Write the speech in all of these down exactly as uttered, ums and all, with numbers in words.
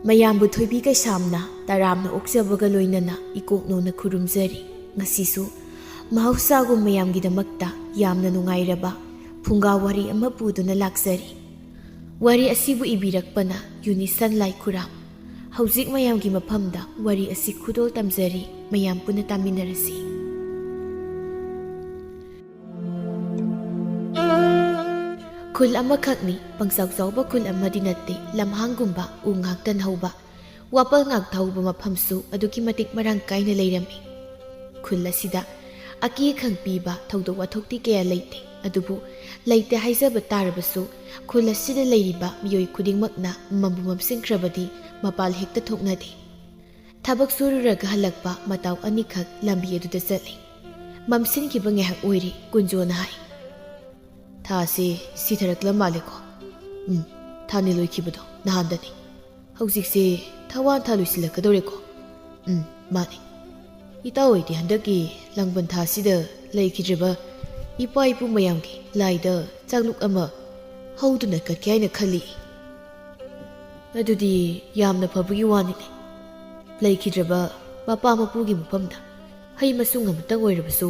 ꯃꯌꯥꯝꯕꯨ ꯊꯣꯏꯕꯤ ꯀꯩꯁꯥꯝꯅ ꯇꯔꯥꯝꯅ ꯑꯣꯛꯆꯕꯒ ꯂꯣꯏꯅꯅ ꯏꯀꯣꯛꯅꯧꯅ ꯈꯨꯔꯨꯝꯖꯔꯤ꯫ ꯉꯁꯤꯁꯨ ꯃꯍꯧꯁꯥꯒꯨꯝ ꯃꯌꯥꯝꯒꯤꯗꯃꯛꯇ ꯌꯥꯝꯅ ꯅꯨꯡꯉꯥꯏꯔꯕ ꯐꯨꯡꯒꯥ ꯋꯥꯔꯤ ꯑꯃ ꯄꯨꯗꯨꯅ ꯂꯥꯛꯆꯔꯤ꯫ ꯋꯥꯔꯤ ꯑꯁꯤꯕꯨ ꯏꯕꯤꯔꯛꯄꯅ ꯌꯨꯅꯤꯁꯟ ꯂꯥꯏꯈꯨꯔꯥꯝ꯫ ꯍꯧꯖꯤꯛ ꯃꯌꯥꯝꯒꯤ ꯃꯐꯝꯗ ꯋꯥꯔꯤ ꯑꯁꯤ ꯈꯨꯗꯣꯜ ꯇꯝꯖꯔꯤ, ꯃꯌꯥꯝ ꯄꯨꯟꯅ ꯇꯥꯃꯤꯟꯅꯔꯁꯤ꯫ ꯈꯨꯜ ꯑꯃꯈꯛꯅꯤ, ꯄꯪꯆꯥꯎ ꯆꯥꯎꯕ ꯈꯨꯜ ꯑꯃꯗꯤ ꯅꯠꯇꯦ, ꯂꯝꯍꯥꯡꯒꯨꯝꯕ ꯎ ꯉꯥꯛꯇꯟ ꯍꯧꯕ, ꯋꯥꯄꯜ ꯉꯥꯛ ꯊꯧꯕ ꯃꯐꯝꯁꯨ ꯑꯗꯨꯛꯀꯤ ꯃꯇꯤꯛ ꯃꯔꯥꯡ ꯀꯥꯏꯅ ꯂꯩꯔꯝꯃꯤ꯫ ꯈꯨꯜ ꯑꯁꯤꯗ ꯑꯀꯤ ꯑꯈꯪ ꯄꯤꯕ ꯊꯧꯗꯣꯛ ꯋꯥꯊꯣꯛꯇꯤ ꯀꯌꯥ ꯂꯩꯇꯦ, ꯑꯗꯨꯕꯨ ꯂꯩꯇꯦ ꯍꯥꯏꯖꯕ ꯇꯥꯔꯕꯁꯨ, ꯈꯨꯜ ꯑꯁꯤꯗ ꯂꯩꯔꯤꯕ ꯃꯤꯑꯣꯏ ꯈꯨꯗꯤꯡꯃꯛꯅ ꯃꯝꯕꯨ ꯃꯝꯁꯤꯟꯈ꯭ꯔꯕꯗꯤ ꯃꯄꯥꯜ ꯍꯦꯛꯇ ꯊꯣꯛꯅꯗꯦ꯫ ꯊꯕꯛ ꯁꯨꯔꯨꯔꯒ ꯍꯜꯂꯛꯄ ꯃꯇꯥꯎ ꯑꯅꯤꯈꯛ ꯂꯝꯕꯤ ꯑꯗꯨꯗ ꯆꯠꯂꯤ꯫ ꯃꯝꯁꯤꯟꯈꯤꯕ ꯉꯥꯏꯍꯥꯛ ꯑꯣꯏꯔꯤ, ꯀꯨꯟꯖꯣꯅ ꯍꯥꯏ, "ꯊꯥꯁꯤ ꯁꯤꯊꯔꯛꯂ ꯃꯥꯜꯂꯦꯀꯣ?" "ꯎꯝ, ꯊꯥꯅꯤ ꯂꯣꯏꯈꯤꯕꯗꯣ ꯅꯍꯥꯟꯗꯅꯤ꯫ ꯍꯧꯖꯤꯛꯁꯤ ꯊꯋꯥꯟ ꯊꯥ ꯂꯣꯏꯁꯤꯜꯂꯛꯀꯗꯧꯔꯦꯀꯣ?" "ꯎꯝ, ꯃꯥꯅꯤ꯫ ꯏꯇꯥꯎ ꯍꯣꯏꯗꯤ ꯍꯟꯗꯛꯀꯤ ꯂꯥꯡꯕꯟ ꯊꯥꯁꯤꯗ ꯂꯩꯈꯤꯗ꯭ꯔꯕ ꯏꯄꯥ ꯏꯄꯨ ꯃꯌꯥꯝꯒꯤ ꯂꯥꯏꯗ ꯆꯥꯛꯂꯨꯛ ꯑꯃ ꯍꯧꯗꯨꯅ ꯀꯠꯀꯦ ꯍꯥꯏꯅ ꯈꯜꯂꯤ꯫" "ꯑꯗꯨꯗꯤ ꯌꯥꯝꯅ ꯐꯕꯒꯤ ꯋꯥꯅꯤꯅꯦ꯫ ꯂꯩꯈꯤꯗ꯭ꯔꯕ ꯃꯄꯥ ꯃꯄꯨꯒꯤ ꯃꯐꯝꯗ ꯍꯩ ꯃꯁꯨꯡ ꯑꯃꯇꯪ ꯑꯣꯏꯔꯕꯁꯨ,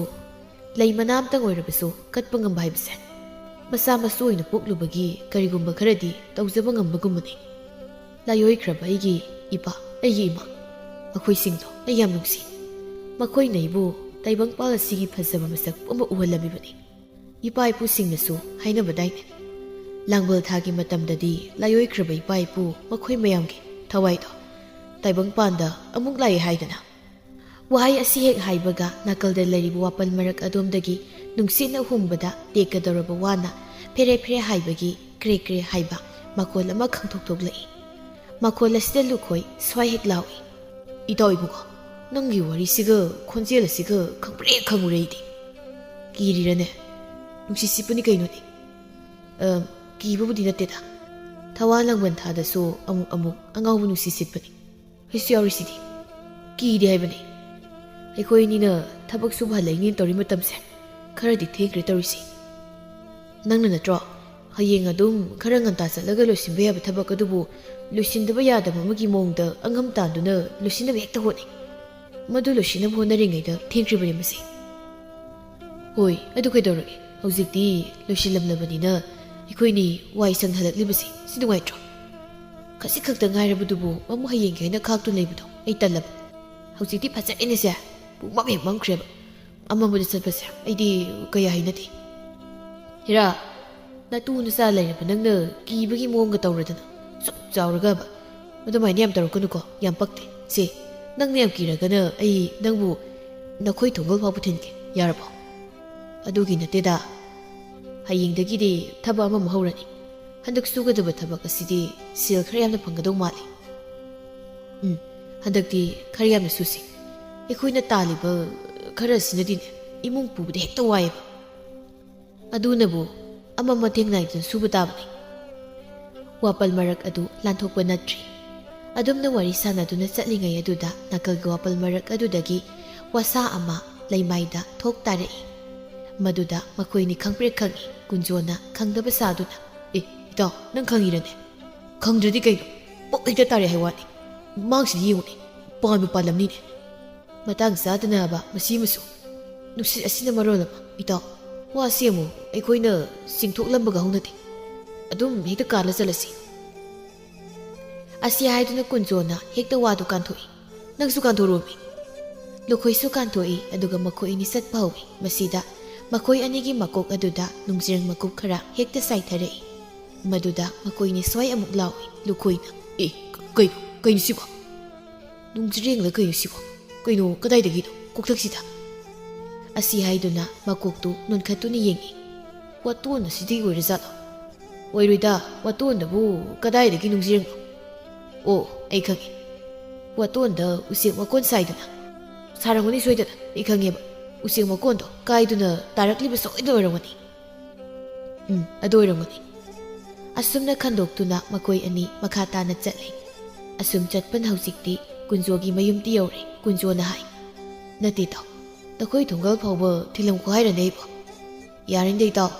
ꯂꯩ ꯃꯅꯥ ꯑꯃꯇꯪ ꯑꯣꯏꯔꯕꯁꯨ ꯀꯠꯄ ꯉꯝꯕ ꯍꯥꯏꯕꯁꯦ ꯃꯆꯥ ꯃꯁꯨ ꯑꯣꯏꯅ ꯄꯣꯛꯂꯨꯕꯒꯤ ꯀꯔꯤꯒꯨꯝꯕ ꯈꯔꯗꯤ ꯇꯧꯖꯕ ꯉꯝꯕꯒꯨꯝꯕꯅꯤ꯫ ꯂꯥꯏꯑꯣꯏꯈ꯭ꯔꯕ ꯑꯩꯒꯤ ꯏꯄꯥ, ꯑꯩꯒꯤ ꯏꯃꯥ, ꯃꯈꯣꯏꯁꯤꯡꯗꯣ ꯑꯩ ꯌꯥꯝ ꯅꯨꯡꯁꯤ꯫ ꯃꯈꯣꯏꯅ ꯑꯩꯕꯨ ꯇꯥꯏꯕꯪꯄꯥꯜ ꯑꯁꯤꯒꯤ ꯐꯖꯕ ꯃꯁꯛ ꯄꯨꯝꯕ ꯎꯍꯜꯂꯝꯃꯤꯕꯅꯤ꯫ ꯏꯄꯥ ꯏꯄꯨꯁꯤꯡꯅꯁꯨ ꯍꯥꯏꯅꯕꯗꯥꯏꯅꯦ, ꯂꯥꯡꯕꯜ ꯊꯥꯒꯤ ꯃꯇꯝꯗꯗꯤ ꯂꯥꯏꯑꯣꯏꯈ꯭ꯔꯕ ꯏꯄꯥ ꯏꯄꯨ ꯃꯈꯣꯏ ꯃꯌꯥꯝꯒꯤ ꯊꯋꯥꯏꯗꯣ ꯇꯥꯏꯕꯪꯄꯥꯟꯗ ꯑꯃꯨꯛ ꯂꯥꯛꯑꯦ ꯍꯥꯏꯗꯅ꯫" ꯋꯥꯍꯩ ꯑꯁꯤ ꯍꯦꯛ ꯍꯥꯏꯕꯒ ꯅꯥꯀꯜꯗ ꯂꯩꯔꯤꯕ ꯋꯥꯄꯜ ꯃꯔꯛ ꯑꯗꯣꯝꯗꯒꯤ ꯅꯨꯡꯁꯤꯠꯅ ꯍꯨꯝꯕꯗ ꯇꯦꯛꯀꯗꯧꯔꯕ ꯋꯥꯅ ꯐꯦꯔꯦ ꯐꯦꯔꯦ ꯍꯥꯏꯕꯒꯤ ꯀ꯭ꯔꯦ ꯀ꯭ꯔꯦ ꯍꯥꯏꯕ ꯃꯈꯣꯜ ꯑꯃ ꯈꯪꯊꯣꯛ ꯊꯣꯛꯂꯛꯏ꯫ ꯃꯈꯣꯜ ꯑꯁꯤꯗ ꯂꯨꯈꯣꯏ ꯁ꯭ꯋꯥꯏ ꯍꯦꯛ ꯂꯥꯎꯏ꯫ "ꯏꯇꯥꯎ ꯏꯕꯨꯡꯉꯣ, ꯅꯪꯒꯤ ꯋꯥꯔꯤꯁꯤꯒ ꯈꯣꯟꯖꯦꯜ ꯑꯁꯤꯒ ꯈꯪꯄ꯭ꯔꯦꯛ ꯈꯪꯉꯨꯔꯦ ꯑꯩꯗꯤ꯫ ꯀꯤꯔꯤꯔꯅꯦ? ꯅꯨꯡꯁꯤꯠ ꯁꯤꯠꯄꯅꯤ ꯀꯩꯅꯣꯅꯦ꯫ ꯑ, ꯀꯤꯕꯕꯨꯗꯤ ꯅꯠꯇꯦꯗ꯫ ꯊꯋꯥꯟ ꯂꯥꯡꯕꯟ ꯊꯥꯗꯁꯨ ꯑꯃꯨꯛ ꯑꯃꯨꯛ ꯑꯉꯥꯎꯕ ꯅꯨꯡꯁꯤꯠ ꯁꯤꯠꯄꯅꯤ꯫ ꯑꯩꯁꯨ ꯌꯥꯎꯔꯤꯁꯤꯗꯤ꯫ ꯀꯤꯗꯦ ꯍꯥꯏꯕꯅꯤ꯫ ꯑꯩꯈꯣꯏ ꯑꯅꯤꯅ ꯊꯕꯛ ꯁꯨꯕ ꯍꯜꯂꯛꯏꯅꯦꯅ ꯇꯧꯔꯤ ꯃꯇꯝꯁꯦ ꯈꯔꯗꯤ ꯊꯦꯡꯈ꯭ꯔꯦ ꯇꯧꯔꯤꯁꯤ꯫ ꯅꯪꯅ ꯅꯠꯇ꯭ꯔꯣ ꯍꯌꯦꯡ ꯑꯗꯨꯝ ꯈꯔ ꯉꯟꯇꯥ ꯆꯠꯂꯒ ꯂꯣꯏꯁꯤꯟꯕ ꯌꯥꯕ ꯊꯕꯛ ꯑꯗꯨꯕꯨ ꯂꯣꯏꯁꯤꯟꯗꯕ ꯌꯥꯗꯕ ꯑꯃꯒꯤ ꯃꯑꯣꯡꯗ ꯑꯉꯝ ꯇꯥꯟꯗꯨꯅ ꯂꯣꯏꯁꯤꯟꯅꯕ ꯍꯦꯛꯇ ꯍꯣꯠꯅꯩ꯫ ꯃꯗꯨ ꯂꯣꯏꯁꯤꯟꯅꯕ ꯍꯣꯠꯅꯔꯤꯉꯩꯗ ꯊꯦꯡꯈ꯭ꯔꯤꯕꯅꯤ ꯃꯁꯤ꯫ ꯍꯣꯏ, ꯑꯗꯨ ꯀꯩꯗꯧꯔꯒꯦ? ꯍꯧꯖꯤꯛꯇꯤ ꯂꯣꯏꯁꯤꯜꯂꯝꯂꯕꯅꯤꯅ ꯑꯩꯈꯣꯏꯅꯤ ꯋꯥꯏ ꯁꯪꯍꯜꯂꯛꯂꯤꯕꯁꯤ ꯁꯤ ꯅꯨꯡꯉꯥꯏꯇ꯭ꯔꯣ? ꯈꯖꯤꯛ ꯈꯛꯇ ꯉꯥꯏꯔꯕꯗꯨꯕꯨ ꯑꯃꯨꯛ ꯍꯌꯦꯡꯒꯤ ꯍꯥꯏꯅ ꯈꯥꯛꯇꯨꯅ ꯂꯩꯕꯗꯣ ꯑꯩ ꯇꯜꯂꯕ꯫ ꯍꯧꯖꯤꯛꯇꯤ ꯐꯖꯔꯦꯅꯦꯁꯦ, ꯄꯨꯡꯃꯝ ꯍꯦꯛ ꯃꯝꯈ꯭ꯔꯦꯕ꯫ ꯑꯃꯝꯕꯗ ꯆꯠꯄꯁꯦ ꯑꯩꯗꯤ ꯀꯌꯥ ꯍꯩꯅꯗꯦ꯫ ꯍꯦꯔꯥ, ꯅꯇꯨ ꯅꯆꯥ ꯂꯩꯔꯕ ꯅꯪꯅ ꯀꯤꯕꯒꯤ ꯃꯑꯣꯡꯒ ꯇꯧꯔꯗꯅ, ꯁꯨꯛ ꯆꯥꯎꯔꯒꯕ꯫ ꯑꯗꯨꯃꯥꯏꯅ ꯌꯥꯝ ꯇꯧꯔꯛꯀꯅꯨꯀꯣ, ꯌꯥꯝ ꯄꯛꯇꯦ꯫ ꯁꯦ, ꯅꯪꯅ ꯌꯥꯝ ꯀꯤꯔꯒꯅ ꯑꯩ ꯅꯪꯕꯨ ꯅꯈꯣꯏ ꯊꯣꯡꯒꯜ ꯐꯥꯎꯕ ꯊꯤꯟꯒꯦ, ꯌꯥꯔꯕꯣ? ꯑꯗꯨꯒꯤ ꯅꯠꯇꯦꯗ, ꯍꯌꯦꯡꯗꯒꯤꯗꯤ ꯊꯕꯛ ꯑꯃꯃꯨꯛ ꯍꯧꯔꯅꯤ꯫ ꯍꯟꯗꯛ ꯁꯨꯒꯗꯕ ꯊꯕꯛ ꯑꯁꯤꯗꯤ ꯁꯦꯜ ꯈꯔ ꯌꯥꯝꯅ ꯐꯪꯒꯗꯧ ꯃꯥꯜꯂꯤ꯫ ꯎꯝ, ꯍꯟꯗꯛꯇꯤ ꯈꯔ ꯌꯥꯝꯅ ꯁꯨꯁꯤ꯫ ꯑꯩꯈꯣꯏꯅ ꯇꯥꯜꯂꯤꯕ ꯈꯔ ꯑꯁꯤꯅꯗꯤꯅꯦ, ꯏꯃꯨꯡ ꯄꯨꯕꯗ ꯍꯦꯛꯇ ꯋꯥꯏꯑꯦꯕ꯫ ꯑꯗꯨꯅꯕꯨ ꯑꯃ ꯃꯇꯦꯡ ꯅꯥꯏꯗꯅ ꯁꯨꯕ ꯇꯥꯕꯅꯤ꯫ ꯋꯥꯄꯜ ꯃꯔꯛ ꯑꯗꯨ ꯂꯥꯟꯊꯣꯛꯄ ꯅꯠꯇ꯭ꯔꯤ꯫ ꯑꯗꯨꯝꯅ ꯋꯥꯔꯤ ꯁꯥꯟꯅꯗꯨꯅ ꯆꯠꯂꯤꯉꯩ ꯑꯗꯨꯗ ꯅꯥꯀꯜꯒꯤ ꯋꯥꯄꯜ ꯃꯔꯛ ꯑꯗꯨꯗꯒꯤ ꯋꯥꯁꯥ ꯑꯃ ꯂꯩꯃꯥꯏꯗ ꯊꯣꯛ ꯇꯥꯔꯛꯏ꯫ ꯃꯗꯨꯗ ꯃꯈꯣꯏꯅꯤ ꯈꯪꯄ꯭ꯔꯦꯛ ꯈꯪꯏ꯫ ꯀꯨꯟꯖꯣꯅ ꯈꯪꯗꯕ ꯁꯥꯗꯨꯅ, "ꯑꯦ, ꯏꯇꯥꯎ, ꯅꯪ ꯈꯪꯉꯤꯔꯅꯦ?" "ꯈꯪꯗ꯭ꯔꯗꯤ ꯀꯩꯅꯣ? ꯄꯣꯞ ꯍꯦꯛꯇ ꯇꯥꯔꯦ ꯍꯥꯏ ꯋꯥꯅꯤ꯫ ꯃꯥꯡꯁꯤꯗꯤ ꯌꯦꯡꯉꯨꯅꯦ, ꯄꯥꯟꯕ ꯄꯥꯜꯂꯝꯅꯤꯅꯦ꯫ ꯃꯇꯥꯡ ꯆꯥꯗꯅꯕ ꯃꯁꯤꯃꯁꯨ꯫ ꯅꯨꯡꯁꯤꯠ ꯑꯁꯤꯅ ꯃꯔꯣꯜ ꯑꯃ, ꯏꯇꯥꯎ, ꯋꯥꯁꯤ ꯑꯃꯨꯛ ꯑꯩꯈꯣꯏꯅ ꯆꯤꯡꯊꯣꯛꯂꯝꯕꯒ ꯍꯧꯅꯗꯦ꯫ ꯑꯗꯨꯝ ꯍꯦꯛꯇ ꯀꯥꯜꯂ ꯆꯠꯂꯁꯤ꯫" ꯑꯁꯤ ꯍꯥꯏꯗꯨꯅ ꯀꯨꯟꯖꯣꯅ ꯍꯦꯛꯇ ꯋꯥꯗꯨ ꯀꯥꯟꯊꯣꯛꯏ꯫ "ꯅꯪꯁꯨ ꯀꯥꯟꯊꯣꯔꯛꯑꯣꯃꯤ꯫" ꯂꯨꯈꯣꯏꯁꯨ ꯀꯥꯟꯊꯣꯛꯏ, ꯑꯗꯨꯒ ꯃꯈꯣꯏ ꯑꯅꯤ ꯆꯠꯄ ꯍꯧꯏ꯫ ꯃꯁꯤꯗ ꯃꯈꯣꯏ ꯑꯅꯤꯒꯤ ꯃꯀꯣꯛ ꯑꯗꯨꯗ ꯅꯨꯡꯖꯤꯔꯪ ꯃꯀꯨꯞ ꯈꯔ ꯍꯦꯛꯇ ꯆꯥꯏꯊꯔꯛꯏ꯫ ꯃꯗꯨꯗ ꯃꯈꯣꯏꯅꯤ ꯁ꯭ꯋꯥꯏ ꯑꯃꯨꯛ ꯂꯥꯎꯏ꯫ ꯂꯨꯈꯣꯏꯅ, "ꯑꯦ, ꯀ-, ꯀꯩꯅꯣ, ꯀꯩꯅꯣ ꯁꯤꯕꯣ? ꯅꯨꯡꯖꯤꯔꯦꯡꯂ ꯀꯩꯅꯣ ꯁꯤꯕꯣ? ꯀꯩꯅꯣ, ꯀꯗꯥꯏꯗꯒꯤꯅꯣ? ꯀꯣꯛꯊꯛꯁꯤꯗ?" ꯑꯁꯤ ꯍꯥꯏꯗꯨꯅ ꯃꯀꯣꯛꯇꯨ ꯅꯣꯟꯈꯠꯇꯨꯅ ꯌꯦꯡꯏ꯫ "ꯋꯥꯇꯣꯟ ꯑꯁꯤꯗꯒꯤ ꯑꯣꯏꯔꯖꯥꯠꯂꯣ? ꯑꯣꯏꯔꯣꯏꯗ, ꯋꯥꯇꯣꯟꯗꯕꯨ ꯀꯗꯥꯏꯗꯒꯤ ꯅꯨꯡꯖꯤꯔꯦꯡꯅꯣ? ꯑꯣ, ꯑꯩ ꯈꯪꯉꯦ꯫ ꯋꯥꯇꯣꯟꯗ ꯎꯆꯦꯛ ꯃꯀꯣꯟ ꯁꯥꯏꯗꯅ꯫ ꯁꯥꯔꯝꯒꯅꯤ ꯁꯣꯏꯗꯅ, ꯑꯩ ꯈꯪꯉꯦꯕ꯫ ꯎꯆꯦꯛ ꯃꯀꯣꯟꯗꯣ ꯀꯥꯏꯗꯨꯅ ꯇꯥꯔꯛꯂꯤꯕ ꯁꯣꯏꯗꯅ ꯑꯣꯏꯔꯝꯒꯅꯤ꯫ ꯎꯝ, ꯑꯗꯨ ꯑꯣꯏꯔꯝꯒꯅꯤ꯫" ꯑꯁꯨꯝꯅ ꯈꯟꯗꯣꯛꯇꯨꯅ ꯃꯈꯣꯏ ꯑꯅꯤ ꯃꯈꯥ ꯇꯥꯅ ꯆꯠꯂꯤ꯫ ꯑꯁꯨꯝ ꯆꯠꯄꯅ ꯍꯧꯖꯤꯛꯇꯤ ꯀꯨꯟꯖꯣꯒꯤ ꯃꯌꯨꯝꯗꯤ ꯌꯧꯔꯦ꯫ ꯀꯨꯟꯖꯣꯅ ꯍꯥꯏ, "ꯅꯠꯇꯦ ꯏꯇꯥꯎ, ꯅꯈꯣꯏ ꯊꯣꯡꯒꯜ ꯐꯥꯎꯕ ꯊꯤꯜꯂꯝꯈꯣ ꯍꯥꯏꯔꯅꯦ ꯑꯩꯕꯣ?" "ꯌꯥꯔꯅꯤꯗ ꯏꯇꯥꯎ꯫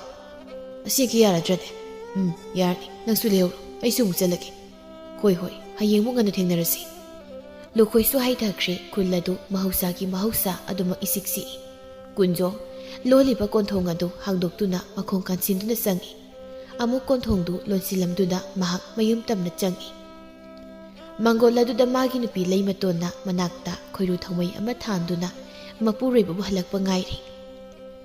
ꯑꯁꯤ ꯍꯦꯛ ꯌꯥꯔꯗ꯭ꯔꯅꯦ?" "ꯎꯝ, ꯌꯥꯔꯅꯤ꯫ ꯅꯪꯁꯨ ꯂꯩꯍꯧꯔꯣ, ꯑꯩꯁꯨ ꯑꯃꯨꯛ ꯆꯠꯂꯒꯦ꯫" "ꯍꯣꯏ, ꯍꯣꯏ, ꯍꯌꯦꯡꯃꯨꯛ ꯉꯟꯅ ꯊꯦꯡꯅꯔꯁꯤ꯫" ꯂꯨꯈꯣꯏꯁꯨ ꯍꯥꯏꯊꯈ꯭ꯔꯦ꯫ ꯈꯨꯜ ꯑꯗꯨ ꯃꯍꯧꯁꯥꯒꯤ ꯃꯍꯧꯁꯥ ꯑꯗꯨꯃꯛ ꯏꯁꯤꯛ ꯁꯤꯛꯏ꯫ ꯀꯨꯟꯖꯣ ꯂꯣꯜꯂꯤꯕ ꯀꯣꯟꯊꯣꯡ ꯑꯗꯨ ꯍꯥꯡꯗꯣꯛꯇꯨꯅ ꯃꯈꯣꯡ ꯀꯥꯟꯁꯤꯟꯗꯨꯅ ꯆꯪꯏ꯫ ꯑꯃꯨꯛ ꯀꯣꯟꯊꯣꯡꯗꯨ ꯂꯣꯟꯁꯤꯜꯂꯝꯗꯨꯅ ꯃꯍꯥꯛ ꯃꯌꯨꯝ ꯇꯝꯅ ꯆꯪꯏ꯫ ꯃꯪꯒꯣꯜ ꯑꯗꯨꯗ ꯃꯥꯒꯤ ꯅꯨꯄꯤ ꯂꯩꯃꯇꯣꯟꯅ ꯃꯅꯥꯛꯇ ꯈꯣꯏꯔꯨ ꯊꯥꯎꯃꯩ ꯑꯃ ꯊꯥꯟꯗꯨꯅ ꯃꯄꯨꯔꯣꯏꯕꯕꯨ ꯍꯜꯂꯛꯄ ꯉꯥꯏꯔꯤ꯫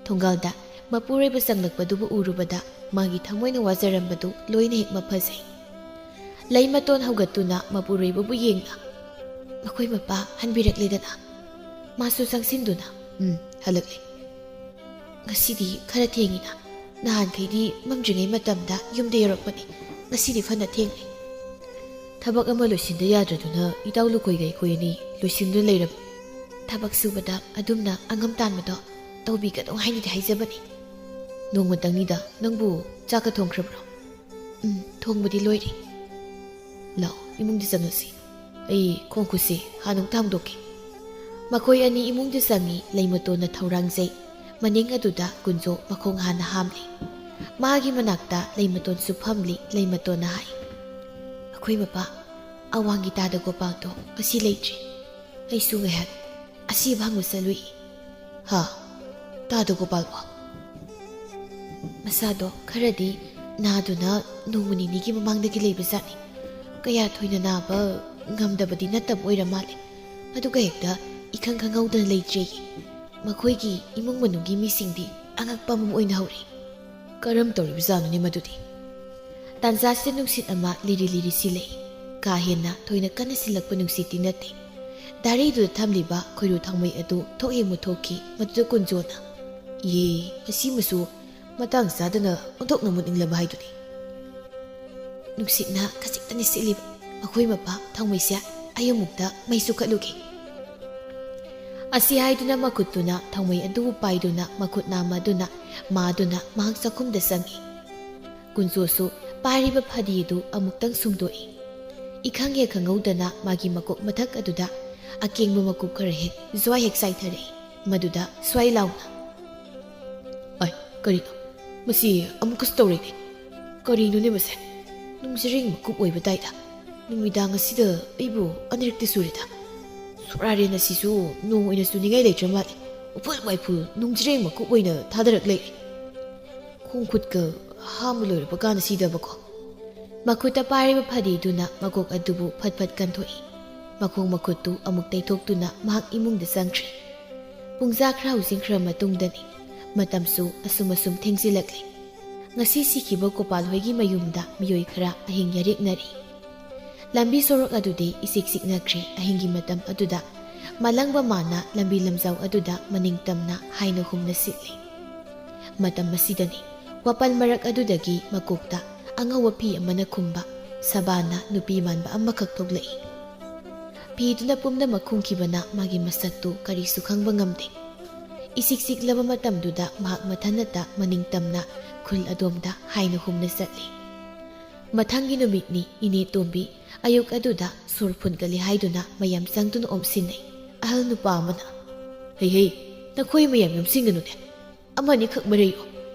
ꯊꯣꯡꯒꯥꯜꯗ ꯃꯄꯨꯔꯣꯏꯕ ꯆꯪꯂꯛꯄꯗꯨꯕꯨ ꯎꯔꯨꯕꯗ ꯃꯥꯒꯤ ꯊꯃꯣꯏꯅ ꯋꯥꯖꯔꯝꯕꯗꯨ ꯂꯣꯏꯅ ꯍꯦꯛ ꯃꯐꯖꯩ꯫ ꯂꯩꯃꯇꯣꯟ ꯍꯧꯒꯠꯇꯨꯅ ꯃꯄꯨꯔꯣꯏꯕꯕꯨ ꯌꯦꯡꯅ, "ꯃꯈꯣꯏ ꯃꯄꯥ ꯍꯟꯕꯤꯔꯛꯂꯦꯗꯅ?" ꯃꯥꯁꯨ ꯆꯪꯁꯤꯟꯗꯨꯅ, "ꯎꯝ, ꯍꯜꯂꯛꯂꯦ꯫ ꯉꯁꯤꯗꯤ ꯈꯔ ꯊꯦꯡꯉꯤꯅ꯫ ꯅꯍꯥꯟꯈꯩꯗꯤ ꯃꯝꯗ꯭ꯔꯤꯉꯩ ꯃꯇꯝꯗ ꯌꯨꯝꯗ ꯌꯧꯔꯛꯄꯅꯤ꯫ ꯉꯁꯤꯗꯤ ꯐꯅ ꯊꯦꯡꯂꯦ꯫" "ꯊꯕꯛ ꯑꯃ ꯂꯣꯏꯁꯤꯟꯗ ꯌꯥꯗ꯭ꯔꯗꯨꯅ ꯏꯇꯥꯎ ꯂꯨꯀꯣꯏꯒ ꯑꯩꯈꯣꯏ ꯑꯅꯤ ꯂꯣꯏꯁꯤꯟꯗꯨꯅ ꯂꯩꯔꯕꯅꯤ꯫" "ꯊꯕꯛ ꯁꯨꯕꯗ ꯑꯗꯨꯝꯅ ꯑꯉꯝ ꯇꯥꯟꯕꯗꯣ ꯇꯧꯕꯤꯒꯅꯨ ꯍꯥꯏꯅꯗꯤ ꯍꯥꯏꯖꯕꯅꯤ꯫" "ꯅꯣꯡꯃꯇꯪꯅꯤꯗ, ꯅꯪꯕꯨ ꯆꯥꯛꯀ ꯊꯣꯡꯈ꯭ꯔꯕ꯭ꯔꯣ?" "ꯎꯝ, ꯊꯣꯡꯕꯗꯤ ꯂꯣꯏꯔꯦ꯫" "ꯂꯥꯛꯑꯣ, ꯏꯃꯨꯡꯗ ꯆꯪꯉꯁꯤ꯫ ꯑꯩ ꯈꯣꯡ ꯈꯨꯠꯁꯤ ꯍꯥꯟꯅ ꯑꯃꯨꯛꯇ ꯍꯥꯝꯗꯣꯛꯀꯦ꯫" ꯃꯈꯣꯏ ꯑꯅꯤ ꯏꯃꯨꯡꯗ ꯆꯪꯉꯤ꯫ ꯂꯩꯃꯇꯣꯟꯅ ꯊꯧꯔꯥꯡꯖꯩ꯫ ꯃꯅꯤꯡ ꯑꯗꯨꯗ ꯀꯨꯟꯖꯣ ꯃꯈꯣꯡ ꯍꯥꯟꯅ ꯍꯥꯝꯂꯤ꯫ ꯃꯥꯒꯤ ꯃꯅꯥꯛꯇ ꯂꯩꯃꯇꯣꯟꯁꯨ ꯐꯝꯂꯤ꯫ ꯂꯩꯃꯇꯣꯟꯅ ꯍꯥꯏ, "ꯑꯩꯈꯣꯏ ꯃꯄꯥ ꯑꯋꯥꯡꯒꯤ ꯇꯥꯗ ꯒꯣꯄꯥꯜꯗꯣ ꯉꯁꯤ ꯂꯩꯇ꯭ꯔꯤ꯫ ꯑꯩꯁꯨ ꯉꯥꯏꯍꯥꯛ ꯑꯁꯤꯕ ꯍꯪꯕ ꯆꯠꯂꯨꯏ꯫" "ꯍꯥ? ꯇꯥꯗ ꯒꯣꯄꯥꯜꯕꯣ?" "ꯃꯁꯥꯗꯣ ꯈꯔꯗꯤ ꯅꯥꯗꯨꯅ ꯅꯣꯡꯃ ꯅꯤꯅꯤꯒꯤ ꯃꯃꯥꯡꯗꯒꯤ ꯂꯩꯕꯖꯥꯠꯅꯤ꯫ ꯀꯌꯥ ꯊꯣꯏꯅ ꯅꯥꯕ ꯉꯝꯗꯕꯗꯤ ꯅꯠꯇꯕ ꯑꯣꯏꯔ ꯃꯥꯜꯂꯦ꯫ ꯑꯗꯨꯒ ꯍꯦꯛꯇ ꯏꯈꯪ ꯈꯪꯍꯧꯗꯅ ꯂꯩꯇ꯭ꯔꯦꯌꯦ꯫ ꯃꯈꯣꯏꯒꯤ ꯏꯃꯨꯡ ꯃꯅꯨꯡꯒꯤ ꯃꯤꯁꯤꯡꯗꯤ ꯑꯉꯛꯄ ꯑꯃ ꯑꯣꯏꯅ ꯍꯧꯔꯦ꯫ ꯀꯔꯝ ꯇꯧꯔꯤꯕꯖꯥꯠꯅꯣꯅꯦ ꯃꯗꯨꯗꯤ?" ꯇꯥꯟꯖꯥꯁꯤꯗ ꯅꯨꯡꯁꯤꯠ ꯑꯃ ꯂꯤꯔꯤ ꯂꯤꯔꯤ ꯁꯤꯜꯂꯛꯏ꯫ ꯀꯥ ꯍꯦꯟꯅ ꯊꯣꯏꯅ ꯀꯟꯅ ꯁꯤꯜꯂꯛꯄ ꯅꯨꯡꯁꯤꯠꯇꯤ ꯅꯠꯇꯦ꯫ ꯗꯥꯔꯤꯗꯨꯗ ꯊꯝꯂꯤꯕ ꯈꯣꯏꯔꯨ ꯊꯥꯎꯃꯩ ꯑꯗꯨ ꯊꯣꯛ ꯍꯦꯛ ꯃꯨꯠꯊꯣꯛꯈꯤ꯫ ꯃꯗꯨꯗ ꯀꯨꯟꯖꯣꯅ, "ꯏꯍꯦ, ꯃꯁꯤꯃꯁꯨ ꯃꯇꯥꯡ ꯆꯥꯗꯅ ꯑꯣꯟꯊꯣꯛꯅ ꯃꯨꯠꯅꯤꯡꯂꯕ ꯍꯥꯏꯗꯨꯅꯤ꯫" ꯅꯨꯡꯁꯤꯠꯅ ꯈꯖꯤꯛꯇꯅꯤ ꯁꯤꯠꯂꯤꯕ꯫ "ꯃꯈꯣꯏ ꯃꯄꯥ ꯊꯥꯎꯃꯩꯁꯦ, ꯑꯩ ꯑꯃꯨꯛꯇ ꯃꯩ ꯆꯨꯈꯠꯂꯨꯒꯦ꯫" ꯑꯁꯤ ꯍꯥꯏꯗꯨꯅ ꯃꯈꯨꯠꯇꯨꯅ ꯊꯥꯎꯃꯩ ꯑꯗꯨꯕꯨ ꯄꯥꯏꯗꯨꯅ ꯃꯈꯨꯠ ꯅꯥꯝꯃꯗꯨꯅ ꯃꯥꯗꯨꯅ ꯃꯍꯥꯛ ꯆꯥꯛꯈꯨꯝꯗ ꯆꯪꯏ꯫ ꯀꯨꯟꯖꯣꯁꯨ ꯄꯥꯏꯔꯤꯕ ꯐꯗꯤ ꯑꯗꯨ ꯑꯃꯨꯛꯇꯪ ꯁꯨꯝꯗꯣꯛꯏ꯫ ꯏꯈꯪ ꯍꯦꯛ ꯈꯪꯍꯧꯗꯅ ꯃꯥꯒꯤ ꯃꯀꯣꯛ ꯃꯊꯛ ꯑꯗꯨꯗ ꯑꯀꯦꯡꯕ ꯃꯀꯨꯞ ꯈꯔ ꯍꯦꯛ ꯖ꯭ꯋꯥꯏ ꯍꯦꯛ ꯆꯥꯏꯊꯔꯛꯏ꯫ ꯃꯗꯨꯗ ꯁ꯭ꯋꯥꯏ ꯂꯥꯎꯅ, "ꯑꯩ, ꯀꯔꯤꯅꯣ? ꯃꯁꯤ ꯑꯃꯨꯛꯀꯁꯨ ꯇꯧꯔꯤꯅꯦ꯫ ꯀꯔꯤꯅꯣꯅꯦ ꯃꯁꯦ? ꯅꯨꯡꯖꯔꯦꯡ ꯃꯀꯨꯞ ꯑꯣꯏꯕ ꯇꯥꯏꯗ꯫ ꯅꯨꯃꯤꯗꯥꯡ ꯑꯁꯤꯗ ꯑꯩꯕꯨ ꯑꯅꯤꯔꯛꯇꯤ ꯁꯨꯔꯦꯗ꯫ ꯁꯣꯔꯥꯔꯦꯟ ꯑꯁꯤꯁꯨ ꯅꯣꯡ ꯑꯣꯏꯅ ꯆꯨꯅꯤꯡꯉꯥꯏ ꯂꯩꯇ꯭ꯔ ꯃꯥꯜꯂꯦ꯫ ꯎꯐꯨꯜ ꯋꯥꯏꯐꯨꯜ ꯅꯣꯡꯖꯤꯔꯦꯡ ꯃꯀꯨꯞ ꯑꯣꯏꯅ ꯊꯥꯗꯔꯛ ꯂꯩꯔꯦ꯫ ꯈꯣꯡ ꯈꯨꯠꯀ ꯍꯥꯝꯕ ꯂꯣꯏꯔꯕ ꯀꯥꯟꯁꯤꯗꯕꯀꯣ꯫ ꯃꯈꯨꯠꯇ ꯄꯥꯏꯔꯤꯕ ꯐꯗꯤꯗꯨꯅ ꯃꯀꯣꯛ ꯑꯗꯨꯕꯨ ꯐꯠ ꯐꯠ ꯀꯟꯊꯣꯛꯏ꯫ ꯃꯈꯣꯡ ꯃꯈꯨꯠꯇꯨ ꯑꯃꯨꯛ ꯇꯩꯊꯣꯛꯇꯨꯅ ꯃꯍꯥꯛ ꯏꯃꯨꯡꯗ ꯆꯪꯈ꯭ꯔꯦ꯫ ꯄꯨꯡꯖꯥ ꯈꯔ ꯍꯧꯖꯤꯟꯈ꯭ꯔ ꯃꯇꯨꯡꯗꯅꯤ꯫ ꯃꯇꯝꯁꯨ ꯑꯁꯨꯝ ꯑꯁꯨꯝ ꯊꯦꯡꯖꯤꯜꯂꯛꯂꯦ꯫ ꯉꯁꯤ ꯁꯤꯈꯤꯕ ꯒꯣꯄꯥꯜ ꯍꯣꯏꯒꯤ ꯃꯌꯨꯝꯗ ꯃꯤꯑꯣꯏ ꯈꯔ ꯑꯍꯤꯡ ꯌꯥꯔꯦꯛꯅꯔꯤ꯫ ꯂꯝꯕꯤ ꯁꯣꯔꯣꯛ ꯑꯗꯨꯗꯤ ꯏꯆꯤꯛ ꯆꯤꯛꯅꯈ꯭ꯔꯦ꯫ ꯑꯍꯤꯡꯒꯤ ꯃꯇꯝ ꯑꯗꯨꯗ ꯃꯥꯂꯪꯕ ꯃꯥꯅ ꯂꯝꯕꯤ ꯂꯝꯖꯥꯎ ꯑꯗꯨꯗ ꯃꯅꯤꯡ ꯇꯝꯅ ꯍꯥꯏꯅ ꯍꯨꯝꯅ ꯁꯤꯠꯂꯤ꯫ ꯃꯇꯝ ꯑꯁꯤꯗꯅꯤ ꯋꯥꯄꯜ ꯃꯔꯛ ꯑꯗꯨꯗꯒꯤ ꯃꯀꯣꯛꯇ ꯑꯉꯧꯕ ꯐꯤ ꯑꯃꯅ ꯈꯨꯝꯕ ꯁꯕꯥꯅ ꯅꯨꯄꯤ ꯃꯥꯟꯕ ꯑꯃꯈꯛ ꯊꯣꯛꯂꯛꯏ꯫ ꯐꯤꯗꯨꯅ ꯄꯨꯝꯅꯃꯛ ꯈꯨꯝꯈꯤꯕꯅ ꯃꯥꯒꯤ ꯃꯁꯛꯇꯨ ꯀꯔꯤꯁꯨ ꯈꯪꯕ ꯉꯝꯗꯦ꯫ ꯏꯆꯤꯛ ꯆꯤꯛꯂꯕ ꯃꯇꯝꯗꯨꯗ ꯃꯍꯥꯛ ꯃꯊꯟꯅꯇ ꯃꯅꯤꯡ ꯇꯝꯅ ꯈꯨꯜ ꯑꯗꯣꯝꯗ ꯍꯥꯏꯅ ꯍꯨꯝꯅ ꯆꯠꯂꯤ꯫ ꯃꯊꯪꯒꯤ ꯅꯨꯃꯤꯠꯅꯤ ꯏꯅꯦ ꯇꯣꯝꯕꯤ ꯑꯌꯨꯛ ꯑꯗꯨꯗ ꯁꯣꯔ ꯐꯨꯟꯒꯠꯂꯤ ꯍꯥꯏꯗꯨꯅ ꯃꯌꯥꯝ ꯆꯪꯗꯨꯅ ꯑꯣꯝꯁꯤꯟꯅꯩ꯫ ꯑꯍꯜ ꯅꯨꯄꯥ ꯑꯃꯅ, "ꯍꯩ ꯍꯩ, ꯅꯈꯣꯏ ꯃꯌꯥꯝ ꯌꯣꯝꯁꯤꯟꯒꯅꯨꯅꯦ꯫ ꯑꯃꯅꯤꯈꯛ ꯃꯔꯩꯌꯣ꯫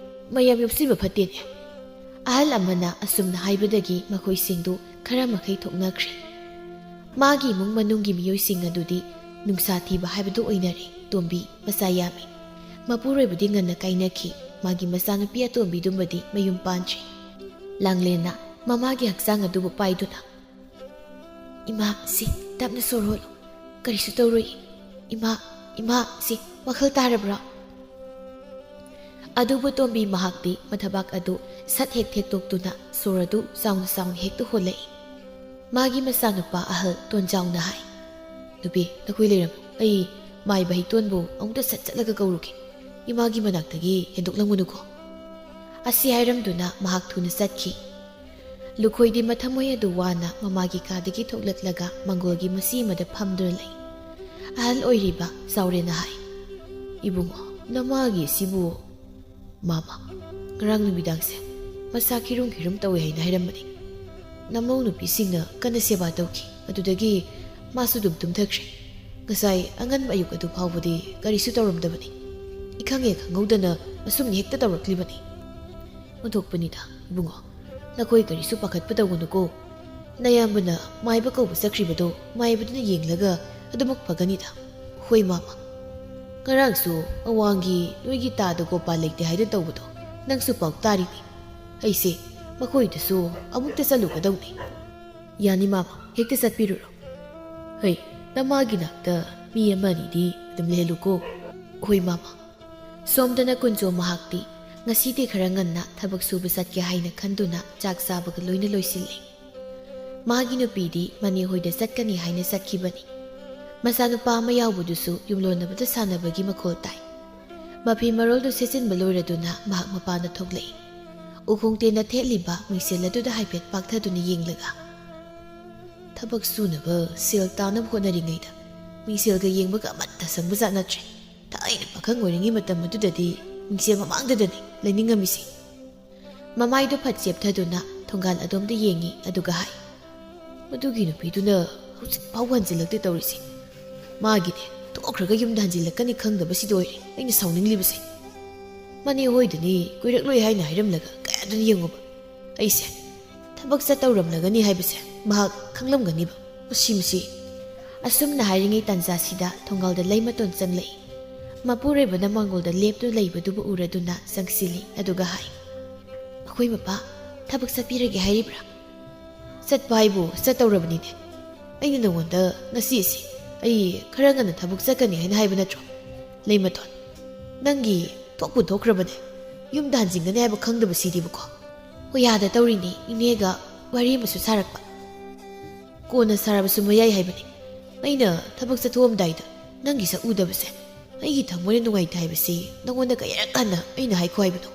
ꯃꯌꯥꯝ ꯌꯣꯝꯁꯤꯟꯕ ꯐꯠꯇꯦꯅꯦ꯫" ꯑꯍꯜ ꯑꯃꯅ ꯑꯁꯨꯝꯅ ꯍꯥꯏꯕꯗꯒꯤ ꯃꯈꯣꯏꯁꯤꯡꯗꯨ ꯈꯔ ꯃꯈꯩ ꯊꯣꯛꯅꯈ꯭ꯔꯦ꯫ ꯃꯥꯒꯤ ꯏꯃꯨꯡ ꯃꯅꯨꯡꯒꯤ ꯃꯤꯑꯣꯏꯁꯤꯡ ꯑꯗꯨꯗꯤ ꯅꯨꯡꯁꯥ ꯊꯤꯕ ꯍꯥꯏꯕꯗꯨ ꯑꯣꯏꯅꯔꯦ꯫ ꯇꯣꯝꯕꯤ ꯃꯆꯥ ꯌꯥꯝꯃꯤ꯫ ꯃꯄꯨꯔꯣꯏꯕꯗꯤ ꯉꯟꯅ ꯀꯥꯏꯅꯈꯤ꯫ ꯃꯥꯒꯤ ꯃꯆꯥꯅꯨꯄꯤ ꯑꯇꯣꯝꯕꯤꯗꯨꯃꯗꯤ ꯃꯌꯨꯝ ꯄꯥꯟꯗ꯭ꯔꯤ꯫ ꯂꯥꯡꯂꯦꯟꯅ ꯃꯃꯥꯒꯤ ꯍꯛꯆꯥꯡ ꯑꯗꯨꯕꯨ ꯄꯥꯏꯗꯨꯅ, "ꯏꯃꯥ, ꯁꯤ, ꯇꯞꯅ ꯁꯣꯔ ꯍꯣꯜꯂꯨ꯫ ꯀꯔꯤꯁꯨ ꯇꯧꯔꯣꯏ꯫ ꯏꯃꯥ, ꯏꯃꯥ, ꯁꯤ, ꯋꯥꯈꯜ ꯇꯥꯔꯕ꯭ꯔꯥ?" ꯑꯗꯨꯕꯨ ꯇꯣꯝꯕꯤ ꯃꯍꯥꯛꯇꯤ ꯃꯊꯕꯥꯛ ꯑꯗꯨ ꯁꯠ ꯍꯦꯛ ꯊꯦꯛꯇꯣꯛꯇꯨꯅ ꯁꯣꯔ ꯑꯗꯨ ꯆꯥꯎꯅ ꯆꯥꯎꯅ ꯍꯦꯛꯇ ꯍꯣꯜꯂꯛꯏ꯫ ꯃꯥꯒꯤ ꯃꯆꯥꯅꯨꯄꯥ ꯑꯍꯜ ꯇꯣꯟꯖꯥꯎꯅ ꯍꯥꯏ, "ꯅꯨꯄꯤ, ꯅꯈꯣꯏ ꯂꯩꯔꯝꯃꯨ꯫ ꯑꯩ ꯃꯥꯏꯕ ꯍꯤꯇꯣꯟꯕꯨ ꯑꯃꯨꯛꯇ ꯁꯠ ꯆꯠꯂꯒ ꯀꯧꯔꯨꯒꯦ꯫ ꯏꯃꯥꯒꯤ ꯃꯅꯥꯛꯇꯒꯤ ꯍꯦꯟꯗꯣꯛꯂꯝꯒꯅꯨꯀꯣ꯫" ꯑꯁꯤ ꯍꯥꯏꯔꯝꯗꯨꯅ ꯃꯍꯥꯛ ꯊꯨꯅ ꯆꯠꯈꯤ꯫ ꯂꯨꯈꯣꯏꯗꯤ ꯃꯊꯃꯣꯏ ꯑꯗꯨ ꯋꯥꯅ ꯃꯃꯥꯒꯤ ꯀꯥꯗꯒꯤ ꯊꯣꯛꯂꯛꯂꯒ ꯃꯪꯒꯣꯜꯒꯤ ꯃꯆꯤ ꯑꯃꯗ ꯐꯝꯗꯨꯅ ꯂꯩ꯫ ꯑꯍꯜ ꯑꯣꯏꯔꯤꯕ ꯆꯥꯎꯔꯦꯟꯅ ꯍꯥꯏ, "ꯏꯕꯨꯡꯉꯣ, ꯅꯃꯥꯒꯤ ꯑꯁꯤꯕꯨ?" "ꯃꯥꯃ, ꯉꯔꯥꯡ ꯅꯨꯃꯤꯗꯥꯡꯁꯦ ꯃꯁꯥ ꯈꯤꯔꯨꯝ ꯈꯤꯔꯨꯝ ꯇꯧꯏ ꯍꯥꯏꯅ ꯍꯥꯏꯔꯝꯕꯅꯤ꯫ ꯅꯃꯧ ꯅꯨꯄꯤꯁꯤꯡꯅ ꯀꯟꯅ ꯁꯦꯕꯥ ꯇꯧꯈꯤ꯫ ꯑꯗꯨꯗꯒꯤ ꯃꯥꯁꯨ ꯑꯗꯨꯝ ꯇꯨꯝꯊꯈ꯭ꯔꯦ꯫ ꯉꯁꯥꯏ ꯑꯉꯟꯕ ꯑꯌꯨꯛ ꯑꯗꯨ ꯐꯥꯎꯕꯗꯤ ꯀꯔꯤꯁꯨ ꯇꯧꯔꯝꯗꯕꯅꯤ꯫ ꯏꯈꯪ ꯍꯦꯛ ꯈꯪꯍꯧꯗꯅ ꯑꯁꯨꯝꯅ ꯍꯦꯛꯇ ꯇꯧꯔꯛꯂꯤꯕꯅꯤ꯫ ꯑꯣꯟꯊꯣꯛꯄꯅꯤꯗ, ꯏꯕꯨꯡꯉꯣ꯫ ꯅꯈꯣꯏ ꯀꯔꯤꯁꯨ ꯄꯥꯈꯠꯄ ꯇꯧꯒꯅꯨꯀꯣ꯫ "ꯅꯌꯥꯝꯕꯅ ꯃꯥꯏꯕ ꯀꯧꯕ ꯆꯠꯈ꯭ꯔꯤꯕꯗꯣ ꯃꯥꯏꯕꯗꯨꯅ ꯌꯦꯡꯂꯒ ꯑꯗꯨꯃꯛ ꯐꯒꯅꯤꯗ꯫ ꯍꯣꯏ ꯃꯥꯃ, ꯉꯔꯥꯡꯁꯨ ꯑꯋꯥꯡꯒꯤ ꯅꯣꯏꯒꯤ ꯇꯥꯗ ꯒꯣꯄꯥ ꯂꯩꯇꯦ ꯍꯥꯏꯗꯨꯅ ꯇꯧꯕꯗꯣ ꯅꯪꯁꯨ ꯄꯥꯎ ꯇꯥꯔꯤꯅꯤ꯫ ꯑꯩꯁꯦ ꯃꯈꯣꯏꯗꯁꯨ ꯑꯃꯨꯛꯇ ꯆꯠꯂꯨꯒꯗꯧꯅꯤ꯫" "ꯌꯥꯅꯤ ꯃꯥꯃ, ꯍꯦꯛꯇ ꯆꯠꯄꯤꯔꯨꯔꯣ꯫ ꯍꯩ, ꯅꯃꯥꯒꯤ ꯅꯥꯛꯇ ꯃꯤ ꯑꯃ ꯑꯅꯤꯗꯤ ꯑꯗꯨꯝ ꯂꯩꯍꯜꯂꯨꯀꯣ꯫" "ꯍꯣꯏ ꯃꯥꯃ꯫" ꯁꯣꯝꯗꯅ ꯀꯨꯟꯖꯣ ꯃꯍꯥꯛꯇꯤ ꯉꯁꯤꯗꯤ ꯈꯔ ꯉꯟꯅ ꯊꯕꯛ ꯁꯨꯕ ꯆꯠꯀꯦ ꯍꯥꯏꯅ ꯈꯟꯗꯨꯅ ꯆꯥꯛ ꯆꯥꯕꯒ ꯂꯣꯏꯅ ꯂꯣꯏꯁꯤꯜꯂꯤ꯫ ꯃꯥꯒꯤ ꯅꯨꯄꯤꯗꯤ ꯃꯅꯦ ꯍꯣꯏꯗ ꯆꯠꯀꯅꯤ ꯍꯥꯏꯅ ꯆꯠꯈꯤꯕꯅꯤ꯫ ꯃꯆꯥꯅꯨꯄꯥ ꯑꯃ ꯌꯥꯎꯕꯗꯨꯁꯨ ꯌꯨꯝꯂꯣꯟꯅꯕꯗ ꯁꯥꯟꯅꯕꯒꯤ ꯃꯈꯣꯜ ꯇꯥꯏ꯫ ꯃꯐꯤ ꯃꯔꯣꯜꯗꯨ ꯁꯦꯠꯆꯤꯟꯕ ꯂꯣꯏꯔꯗꯨꯅ ꯃꯍꯥꯛ ꯃꯄꯥꯟꯗ ꯊꯣꯛꯂꯛꯏ꯫ ꯎꯈꯣꯡ ꯇꯦꯟꯗ ꯊꯦꯠꯂꯤꯕ ꯃꯤꯡꯁꯦꯜ ꯑꯗꯨꯗ ꯍꯥꯏꯐꯦꯠ ꯄꯥꯛꯊꯗꯨꯅ ꯌꯦꯡꯂꯒ, "ꯊꯕꯛ ꯁꯨꯅꯕ ꯁꯦꯜ ꯇꯥꯅꯕ ꯍꯣꯠꯅꯔꯤꯉꯩꯗ ꯃꯤꯡꯁꯦꯜꯒ ꯌꯦꯡꯕꯒ ꯑꯃꯠꯇ ꯁꯪꯕꯖꯥꯠ ꯅꯠꯇ꯭ꯔꯦ꯫ ꯊꯥꯏꯅ ꯄꯥꯈꯪ ꯑꯣꯏꯔꯤꯉꯩ ꯃꯇꯝ ꯑꯗꯨꯗꯗꯤ ꯃꯤꯡꯁꯦꯜ ꯃꯃꯥꯡꯗꯗꯅꯤ ꯂꯩꯅꯤꯡꯉꯝꯃꯤꯁꯦ꯫" ꯃꯃꯥꯏꯗꯨ ꯐꯠ ꯆꯦꯞꯊꯗꯨꯅ ꯊꯣꯡꯒꯥꯜ ꯑꯗꯣꯝꯗ ꯌꯦꯡꯉꯤ, ꯑꯗꯨꯒ ꯍꯥꯏ, "ꯃꯗꯨꯒꯤ ꯅꯨꯄꯤꯗꯨꯅ ꯍꯧꯖꯤꯛ ꯐꯥꯎꯕ ꯍꯟꯖꯤꯜꯂꯛꯇꯦ ꯇꯧꯔꯤꯁꯦ꯫ ꯃꯥꯒꯤꯅꯦ, ꯊꯣꯛꯈ꯭ꯔꯒ ꯌꯨꯝꯗ ꯍꯟꯖꯤꯜꯂꯛꯀꯅꯤ ꯈꯪꯗꯕꯁꯤꯗ ꯑꯣꯏꯔꯦ ꯑꯩꯅ ꯁꯥꯎꯅꯤꯡꯂꯤꯕꯁꯦ꯫ ꯃꯅꯦ ꯍꯣꯏꯗꯅꯤ ꯀꯨꯏꯔꯛꯂꯣꯏ ꯍꯥꯏꯅ ꯍꯥꯏꯔꯝꯂꯒ ꯀꯌꯥꯗꯨꯅ ꯌꯦꯡꯉꯨꯕ꯫ ꯑꯩꯁꯦ ꯊꯕꯛ ꯆꯠꯇꯧꯔꯝꯂꯒꯅꯤ ꯍꯥꯏꯕꯁꯦ ꯃꯍꯥꯛ ꯈꯪꯂꯝꯒꯅꯤꯕ꯫ ꯃꯁꯤ, ꯃꯁꯤ꯫" ꯑꯁꯨꯝꯅ ꯍꯥꯏꯔꯤꯉꯩ ꯇꯥꯟꯖꯥꯁꯤꯗ ꯊꯣꯡꯒꯥꯜꯗ ꯂꯩꯃꯇꯣꯟ ꯆꯪꯂꯛꯏ꯫ ꯃꯄꯨꯔꯣꯏꯕꯅ ꯃꯥꯡꯒꯣꯜꯗ ꯂꯦꯞꯇꯨꯅ ꯂꯩꯕꯗꯨꯕꯨ ꯎꯔꯗꯨꯅ ꯆꯪꯁꯤꯜꯂꯤ, ꯑꯗꯨꯒ ꯍꯥꯏ, "ꯑꯩꯈꯣꯏ ꯃꯄꯥ ꯊꯕꯛ ꯆꯠꯄꯤꯔꯒꯦ ꯍꯥꯏꯔꯤꯕ꯭ꯔꯥ?" "ꯆꯠꯄ ꯍꯥꯏꯕꯨ ꯆꯠꯇꯧꯔꯕꯅꯤꯅꯦ꯫ ꯑꯩꯅ ꯅꯉꯣꯟꯗ ꯉꯁꯤꯁꯤ ꯑꯩ ꯈꯔ ꯉꯟꯅ ꯊꯕꯛ ꯆꯠꯀꯅꯤ ꯍꯥꯏꯅ ꯍꯥꯏꯕ ꯅꯠꯇ꯭ꯔꯣ? ꯂꯩꯃꯇꯣꯟ, ꯅꯪꯒꯤ ꯊꯣꯛꯄꯨ ꯊꯣꯛꯈ꯭ꯔꯕꯅꯦ꯫ ꯌꯨꯝꯗ ꯍꯟꯖꯤꯟꯒꯅꯤ ꯍꯥꯏꯕ ꯈꯪꯗꯕꯁꯤꯗꯤꯕꯀꯣ꯫ ꯍꯣꯌꯥꯗ ꯇꯧꯔꯤꯅꯤ, ꯏꯅꯦꯒ ꯋꯥꯔꯤ ꯑꯃꯁꯨ ꯁꯥꯔꯛꯄ꯫ ꯀꯣꯟꯅ ꯁꯥꯔꯕꯁꯨ ꯃꯌꯥꯏ ꯍꯥꯏꯕꯅꯤ꯫ ꯑꯩꯅ ꯊꯕꯛ ꯆꯠꯊꯣꯛꯑꯝꯗꯥꯏꯗ ꯅꯪꯒꯤ ꯁꯛ ꯎꯗꯕꯁꯦ ꯑꯩꯒꯤ ꯊꯃꯣꯏꯅ ꯅꯨꯡꯉꯥꯏꯇꯦ ꯍꯥꯏꯕꯁꯤ ꯅꯉꯣꯟꯗ ꯀꯌꯥꯔꯛ ꯍꯟꯅ ꯑꯩꯅ ꯍꯥꯏꯈꯣ ꯍꯥꯏꯕꯅꯣ?"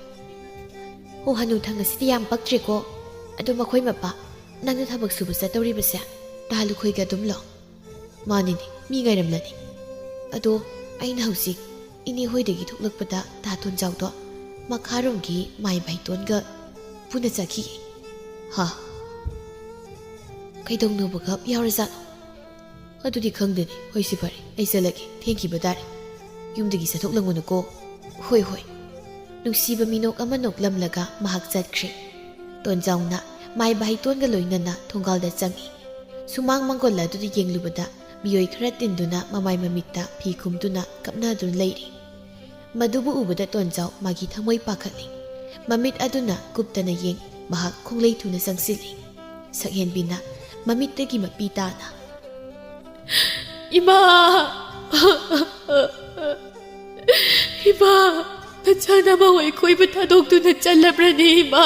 "ꯑꯣ, ꯍꯅꯨꯊꯪ ꯑꯁꯤꯗꯤ ꯌꯥꯝ ꯄꯛꯇ꯭ꯔꯦꯀꯣ꯫ ꯑꯗꯣ ꯃꯈꯣꯏ ꯃꯄꯥ, ꯅꯪꯅ ꯊꯕꯛ ꯁꯨꯕ ꯆꯠꯇꯧꯔꯤꯕꯁꯦ ꯇꯥ ꯂꯨꯈꯣꯏꯒ ꯑꯗꯨꯝ ꯂꯣ?" "ꯃꯥꯅꯤꯅꯦ, ꯃꯤ ꯉꯥꯏꯔꯝꯂꯅꯤ꯫ ꯑꯗꯣ ꯑꯩꯅ ꯍꯧꯖꯤꯛ ꯏꯅꯦ ꯍꯣꯏꯗꯒꯤ ꯊꯣꯛꯂꯛꯄꯗ ꯇꯥ ꯇꯣꯟꯖꯥꯎꯗꯣ ꯃꯈꯥꯔꯣꯝꯒꯤ ꯃꯥꯏ ꯚꯥꯏꯇꯣꯟꯒ ꯄꯨꯟꯅ ꯆꯠꯈꯤꯌꯦ꯫" "ꯍꯥ? ꯀꯩꯗꯧꯅꯧꯕꯒ ꯌꯥꯎꯔꯖꯥꯠꯅꯣ?" "ꯑꯗꯨꯗꯤ ꯈꯪꯗꯦꯅꯦ꯫ ꯍꯣꯏ, ꯁꯤ ꯐꯔꯦ, ꯑꯩ ꯆꯠꯂꯒꯦ, ꯊꯦꯡꯈꯤꯕ ꯇꯥꯔꯦ꯫ ꯌꯨꯝꯗꯒꯤ ꯆꯠꯊꯣꯛꯂꯝꯒꯅꯨꯀꯣ꯫" "ꯍꯣꯏ, ꯍꯣꯏ꯫" ꯅꯨꯡꯁꯤꯕ ꯃꯤꯅꯣꯛ ꯑꯃ ꯅꯣꯛꯂꯝꯂꯒ ꯃꯍꯥꯛ ꯆꯠꯈ꯭ꯔꯦ꯫ ꯇꯣꯟꯖꯥꯎꯅ ꯃꯥꯏꯕ ꯍꯩꯇꯣꯟꯒ ꯂꯣꯏꯅꯅ ꯊꯣꯡꯒꯥꯜꯗ ꯆꯪꯏ꯫ ꯁꯨꯃꯥꯡ ꯃꯪꯒꯣꯜ ꯑꯗꯨꯗ ꯌꯦꯡꯂꯨꯕꯗ ꯃꯤꯑꯣꯏ ꯈꯔ ꯇꯤꯟꯗꯨꯅ ꯃꯃꯥꯏ ꯃꯃꯤꯠꯇ ꯐꯤ ꯈꯨꯝꯗꯨꯅ ꯀꯞꯅꯗꯨꯅ ꯂꯩꯔꯤ꯫ ꯃꯗꯨꯕꯨ ꯎꯕꯗ ꯇꯣꯟꯖꯥꯎ ꯃꯥꯒꯤ ꯊꯃꯣꯏ ꯄꯥꯈꯠꯂꯤ꯫ ꯃꯃꯤꯠ ꯑꯗꯨꯅ ꯀꯨꯞꯇꯅ ꯌꯦꯡ, ꯃꯍꯥꯛ ꯈꯣꯡꯂꯩ ꯊꯨꯅ ꯆꯪꯁꯤꯜꯂꯤ꯫ ꯁꯛꯍꯦꯟꯕꯤꯅ ꯃꯃꯤꯠꯇꯒꯤ ꯃꯄꯤ ꯇꯥꯅ, "ꯏꯃꯥ! ꯏꯃꯥ! ꯅꯆꯥ ꯅꯃꯧ ꯑꯩꯈꯣꯏꯕꯨ ꯊꯥꯗꯣꯛꯇꯨꯅ ꯆꯠꯂꯕ꯭ꯔꯅꯦ, ꯏꯃꯥ?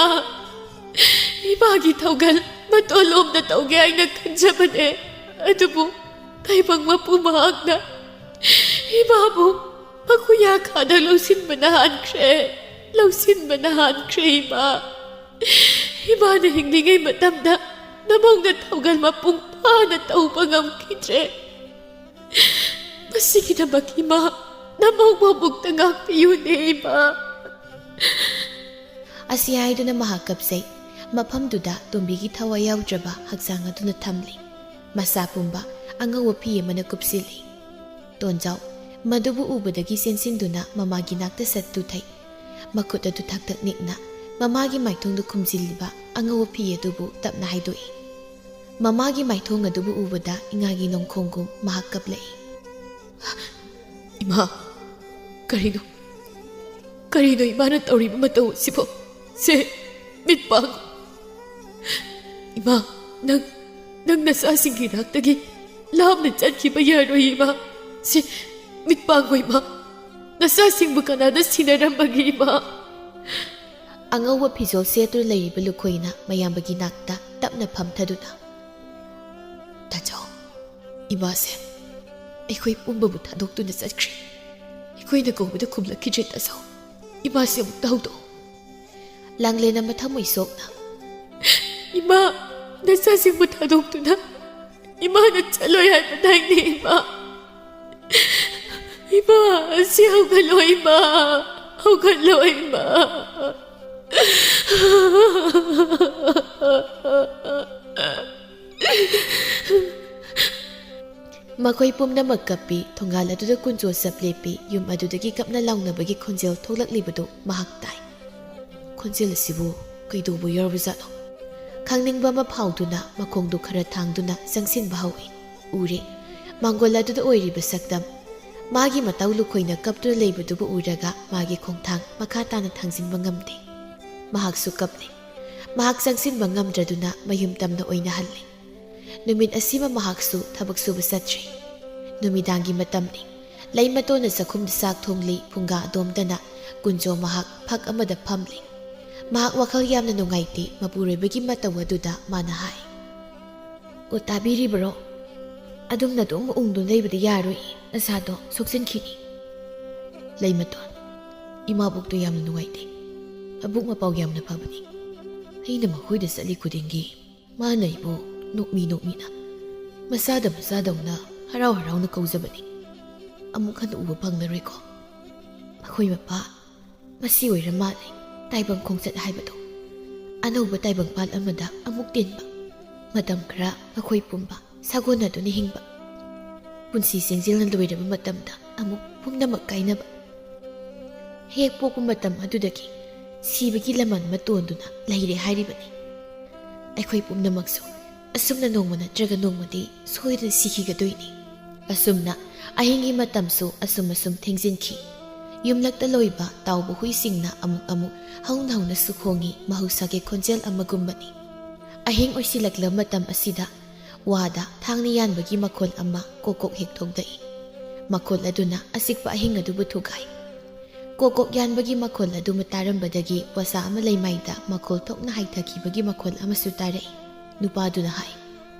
ꯏꯃꯥꯒꯤ ꯊꯧꯒꯜ ꯃꯇꯣꯟ ꯂꯣꯝꯗ ꯇꯧꯒꯦ ꯍꯥꯏꯅ ꯈꯟꯖꯕꯅꯦ, ꯑꯗꯨꯕꯨ ꯇꯥꯏꯕꯪ ꯃꯄꯨ ꯃꯍꯥꯛꯅ ꯏꯃꯥꯕꯨ ꯃꯈꯨꯌꯥ ꯈꯥꯗ ꯂꯧꯁꯤꯟꯕꯅ ꯍꯥꯟꯈ꯭ꯔꯦ, ꯂꯧꯁꯤꯟꯕꯅ ꯍꯥꯟꯈ꯭ꯔꯦ, ꯏꯃꯥ꯫ ꯏꯃꯥꯅ ꯍꯤꯡꯂꯤꯉꯩ ꯃꯇꯝꯗ ꯅꯃꯧꯅ ꯊꯧꯒꯜ ꯃꯄꯨꯡ ꯐꯥꯅ ꯇꯧꯕ ꯉꯝꯈꯤꯗ꯭ꯔꯦ꯫ ꯃꯁꯤꯒꯤꯗꯃꯛ ꯏꯃꯥ, ꯅꯃꯧꯕꯨ ꯑꯃꯨꯛꯇ ꯉꯥꯛꯄꯤꯌꯨꯅꯦ, ꯏꯃꯥ"꯫ ꯑꯁꯤ ꯍꯥꯏꯗꯨꯅ ꯃꯍꯥꯛ ꯀꯞꯆꯩ꯫ ꯃꯐꯝꯗꯨꯗ ꯇꯣꯝꯕꯤꯒꯤ ꯊꯋꯥꯏ ꯌꯥꯎꯗ꯭ꯔꯕ ꯍꯛꯆꯥꯡ ꯑꯗꯨꯅ ꯊꯝꯂꯤ꯫ ꯃꯁꯥ ꯄꯨꯝꯕ ꯑꯉꯧꯕ ꯐꯤ ꯑꯃꯅ ꯀꯨꯞꯁꯤꯜꯂꯤ꯫ ꯇꯣꯟꯖꯥꯎ ꯃꯗꯨꯕꯨ ꯎꯕꯗꯒꯤ ꯆꯦꯟꯁꯤꯟꯗꯨꯅ ꯃꯃꯥꯒꯤ ꯅꯥꯛꯇ ꯁꯠ ꯇꯨꯊꯩ꯫ ꯃꯈꯨꯠ ꯑꯗꯨ ꯊꯛ ꯊꯛ ꯅꯤꯛꯅ ꯃꯃꯥꯒꯤ ꯃꯥꯏꯊꯣꯡꯗ ꯈꯨꯝꯖꯤꯜꯂꯤꯕ ꯑꯉꯧꯕ ꯐꯤ ꯑꯗꯨꯕꯨ ꯇꯞꯅ ꯍꯥꯏꯗꯣꯛꯏ꯫ ꯃꯃꯥꯒꯤ ꯃꯥꯏꯊꯣꯡ ꯑꯗꯨꯕꯨ ꯎꯕꯗ ꯏꯉꯥꯒꯤ ꯅꯣꯡꯈꯣꯡꯒꯨꯝ ꯃꯍꯥꯛ ꯀꯞꯂꯛꯏ꯫ "ꯏꯃꯥ, ꯀꯔꯤꯅꯣ? ꯀꯔꯤꯅꯣ ꯏꯃꯥꯅ ꯇꯧꯔꯤꯕ ꯃꯇꯧ ꯑꯁꯤꯕꯣ? ꯁꯦ, ꯃꯤꯠ ꯄꯥꯡꯉꯨ꯫ ꯏꯃꯥ, ꯅꯪ, ꯅꯪ ꯅꯆꯥꯁꯤꯡꯒꯤ ꯅꯥꯛꯇꯒꯤ ꯂꯥꯞꯅ ꯆꯠꯈꯤꯕ ꯌꯥꯔꯣꯏ, ꯏꯃꯥ꯫ ꯁꯦ, ꯃꯤꯠ ꯄꯥꯡꯉꯨ, ꯏꯃꯥ꯫ ꯅꯆꯥꯁꯤꯡꯕꯨ ꯀꯅꯥꯅ ꯁꯤꯟꯅꯔꯝꯕꯒꯦ, ꯏꯃꯥ?" ꯑꯉꯧꯕ ꯐꯤꯖꯣꯜ ꯁꯦꯠꯇꯨꯅ ꯂꯩꯔꯤꯕ ꯂꯨꯈꯣꯏꯅ ꯃꯌꯥꯝꯕꯒꯤ ꯅꯥꯛꯇ ꯇꯞꯅ ꯐꯝꯊꯗꯨꯅ, "ꯇꯥꯆꯧ, ꯏꯃꯥꯁꯦ ꯑꯩꯈꯣꯏ ꯄꯨꯝꯕꯕꯨ ꯊꯥꯗꯣꯛꯇꯨꯅ ꯆꯠꯈ꯭ꯔꯦ꯫ ꯑꯩꯈꯣꯏꯅ ꯀꯧꯕꯗ ꯈꯨꯝꯂꯛꯈꯤꯗ꯭ꯔꯦ, ꯇꯥꯆꯧ꯫ ꯏꯃꯥꯁꯦ ꯑꯃꯨꯛꯇ ꯍꯧꯗꯣꯛꯎ"꯫ ꯂꯥꯡꯂꯦꯟꯅ ꯃꯊꯃꯣꯏ ꯁꯣꯛꯅ, "ꯏꯃꯥ, ꯅꯆꯥꯁꯤꯡꯕꯨ ꯊꯥꯗꯣꯛꯇꯨꯅ ꯏꯃꯥꯅ ꯆꯠꯂꯣꯏ ꯍꯥꯏꯕꯗꯥꯏꯅꯦ, ꯏꯃꯥ? ꯏꯃꯥ, ꯑꯁꯤ ꯍꯧꯒꯠꯂꯣ, ꯏꯃꯥ, ꯍꯧꯒꯠꯂꯣ, ꯏꯃꯥ"꯫ ꯃꯈꯣꯏ ꯄꯨꯝꯅꯃꯛ ꯀꯞꯄꯤ꯫ ꯊꯣꯡꯒꯥꯜ ꯑꯗꯨꯗ ꯀꯨꯟꯖꯣ ꯆꯞ ꯂꯦꯞꯄꯤ꯫ ꯌꯨꯝ ꯑꯗꯨꯗꯒꯤ ꯀꯞꯅ ꯂꯥꯎꯅꯕꯒꯤ ꯈꯣꯟꯖꯦꯜ ꯊꯣꯛꯂꯛꯂꯤꯕꯗꯨ ꯃꯍꯥꯛ ꯇꯥꯏ꯫ ꯈꯣꯟꯖꯦꯜ ꯑꯁꯤꯕꯨ ꯀꯩꯗꯧꯕ ꯌꯥꯎꯔꯕꯖꯥꯠꯅꯣ? ꯈꯪꯅꯤꯡꯕ ꯑꯃ ꯐꯥꯎꯗꯨꯅ ꯃꯈꯣꯡꯗꯨ ꯈꯔ ꯊꯥꯡꯗꯨꯅ ꯆꯪꯁꯤꯟꯕ ꯍꯧꯏ꯫ ꯎꯔꯦ, ꯃꯥꯡꯒꯣꯜ ꯑꯗꯨꯗ ꯑꯣꯏꯔꯤꯕ ꯁꯛꯇꯝ꯫ ꯃꯥꯒꯤ ꯃꯇꯥꯎ ꯂꯨꯈꯣꯏꯅ ꯀꯞꯇꯨꯅ ꯂꯩꯕꯗꯨꯕꯨ ꯎꯔꯒ ꯃꯥꯒꯤ ꯈꯣꯡꯊꯥꯡ ꯃꯈꯥ ꯇꯥꯅ ꯊꯥꯡꯖꯤꯟꯕ ꯉꯝꯗꯦ꯫ ꯃꯍꯥꯛꯁꯨ ꯀꯞꯂꯦ꯫ ꯃꯍꯥꯛ ꯆꯪꯁꯤꯟꯕ ꯉꯝꯗ꯭ꯔꯗꯨꯅ ꯃꯌꯨꯝ ꯇꯝꯅ ꯑꯣꯏꯅ ꯍꯜꯂꯦ꯫ ꯅꯨꯃꯤꯠ ꯑꯁꯤꯃ ꯃꯍꯥꯛꯁꯨ ꯊꯕꯛ ꯁꯨꯕ ꯆꯠꯇ꯭ꯔꯦ꯫ ꯅꯨꯃꯤꯗꯥꯡꯒꯤ ꯃꯇꯝꯅꯤ꯫ ꯂꯩꯃꯇꯣꯟꯅ ꯆꯥꯛꯈꯨꯝꯗ ꯆꯥꯛ ꯊꯣꯡꯂꯤ, ꯐꯨꯡꯒꯥ ꯑꯗꯣꯝꯗꯅ ꯀꯨꯟꯖꯣ ꯃꯍꯥꯛ ꯐꯛ ꯑꯃꯗ ꯐꯝꯂꯤ꯫ ꯃꯍꯥꯛ ꯋꯥꯈꯜ ꯌꯥꯝꯅ ꯅꯨꯡꯉꯥꯏꯇꯦ, ꯃꯄꯨꯔꯣꯏꯕꯒꯤ ꯃꯇꯧ ꯑꯗꯨꯗ ꯃꯥꯅ ꯍꯥꯏ꯫ "ꯑꯣ, ꯇꯥꯕꯤꯔꯤꯕꯔꯣ? ꯑꯗꯨꯝꯅ ꯑꯗꯨꯝ ꯎꯪꯗꯨꯅ ꯂꯩꯕꯗꯤ ꯌꯥꯔꯣꯏ, ꯅꯁꯥꯗꯣ ꯁꯣꯛꯆꯤꯟꯈꯤꯅꯤ꯫" ꯂꯩꯃꯇꯣꯟ, "ꯏꯃꯥꯕꯣꯛꯇꯣ ꯌꯥꯝꯅ ꯅꯨꯡꯉꯥꯏꯇꯦ꯫ ꯃꯕꯨꯛ ꯃꯄꯥꯎ ꯌꯥꯝꯅ ꯐꯕꯅꯤ꯫ ꯑꯩꯅ ꯃꯈꯣꯏꯗ ꯆꯠꯂꯤ ꯈꯨꯗꯤꯡꯒꯤ ꯃꯥꯅ ꯑꯩꯕꯨ ꯅꯣꯛꯃꯤ ꯅꯣꯛꯃꯤꯅ, ꯃꯆꯥꯗ ꯃꯆꯥꯗꯧꯅ ꯍꯔꯥꯎ ꯍꯔꯥꯎꯅ ꯀꯧꯖꯕꯅꯤ꯫ ꯑꯃꯨꯛ ꯍꯟꯅ ꯎꯕ ꯐꯪꯂꯔꯣꯏꯀꯣ꯫ ꯃꯈꯣꯏ ꯃꯄꯥ, ꯃꯁꯤ ꯑꯣꯏꯔ ꯃꯥꯜꯂꯦ ꯇꯥꯏꯕꯪ ꯈꯣꯡꯆꯠ ꯍꯥꯏꯕꯗꯣ꯫ ꯑꯅꯧꯕ ꯇꯥꯏꯕꯪꯄꯥꯜ ꯑꯃꯗ ꯑꯃꯨꯛ ꯇꯤꯟꯕ, ꯃꯇꯝ ꯈꯔ ꯃꯈꯣꯏ ꯄꯨꯝꯕ ꯁꯥꯒꯣꯟꯅꯗꯨꯅ ꯍꯤꯡꯕ, ꯄꯨꯟꯁꯤ ꯆꯦꯡꯖꯦꯜꯅ ꯂꯣꯏꯔꯕ ꯃꯇꯝꯗ ꯑꯃꯨꯛ ꯄꯨꯝꯅꯃꯛ ꯀꯥꯏꯅꯕ꯫ ꯍꯦꯛ ꯄꯣꯛꯄ ꯃꯇꯝ ꯑꯗꯨꯗꯒꯤ ꯁꯤꯕꯒꯤ ꯂꯃꯟ ꯑꯃ ꯇꯣꯟꯗꯨꯅ ꯂꯩꯔꯦ ꯍꯥꯏꯔꯤꯕꯅꯤ꯫ ꯑꯩꯈꯣꯏ ꯄꯨꯝꯅꯃꯛꯁꯨ ꯑꯁꯨꯝꯅ ꯅꯣꯡꯃ ꯅꯠꯇ꯭ꯔꯒ ꯅꯣꯡꯃꯗꯤ ꯁꯣꯏꯗꯅ ꯁꯤꯈꯤꯒꯗꯣꯏꯅꯤ꯫ ꯑꯁꯨꯝꯅ ꯑꯍꯤꯡꯒꯤ ꯃꯇꯝꯁꯨ ꯑꯁꯨꯝ ꯑꯁꯨꯝ ꯊꯦꯡꯖꯤꯟꯈꯤ꯫ ꯌꯨꯝꯂꯛꯇ ꯂꯣꯏꯕ ꯇꯥꯎꯕ ꯍꯨꯏꯁꯤꯡꯅ ꯑꯃꯨꯛ ꯑꯃꯨꯛ ꯍꯧꯅ ꯍꯧꯅꯁꯨ ꯈꯣꯡꯏ, ꯃꯍꯧꯁꯥꯒꯤ ꯈꯣꯟꯖꯦꯜ ꯑꯃꯒꯨꯝꯕꯅꯤ꯫ ꯑꯍꯤꯡ ꯑꯣꯏꯁꯤꯜꯂꯛꯂꯕ ꯃꯇꯝ ꯑꯁꯤꯗ ꯋꯥꯗ ꯊꯥꯡꯅ ꯌꯥꯟꯕꯒꯤ ꯃꯈꯣꯜ ꯑꯃ ꯀꯣꯛ ꯀꯣꯛ ꯍꯦꯛ ꯊꯣꯛꯂꯛꯏ꯫ ꯃꯈꯣꯜ ꯑꯗꯨꯅ ꯑꯆꯤꯛꯄ ꯑꯍꯤꯡ ꯑꯗꯨꯕꯨ ꯊꯨꯒꯥꯏ꯫ ꯀꯣꯛ ꯀꯣꯛ ꯌꯥꯟꯕꯒꯤ ꯃꯈꯣꯜ ꯑꯗꯨ ꯇꯥꯔꯝꯕꯗꯒꯤ ꯋꯥꯁꯥ ꯑꯃ ꯂꯩꯃꯥꯏꯗ ꯃꯈꯣꯜ ꯊꯣꯛꯅ ꯍꯥꯏꯊꯈꯤꯕꯒꯤ ꯃꯈꯣꯜ ꯑꯃꯁꯨ ꯇꯥꯔꯛꯏ꯫ ꯅꯨꯄꯥꯗꯨꯅ ꯍꯥꯏ,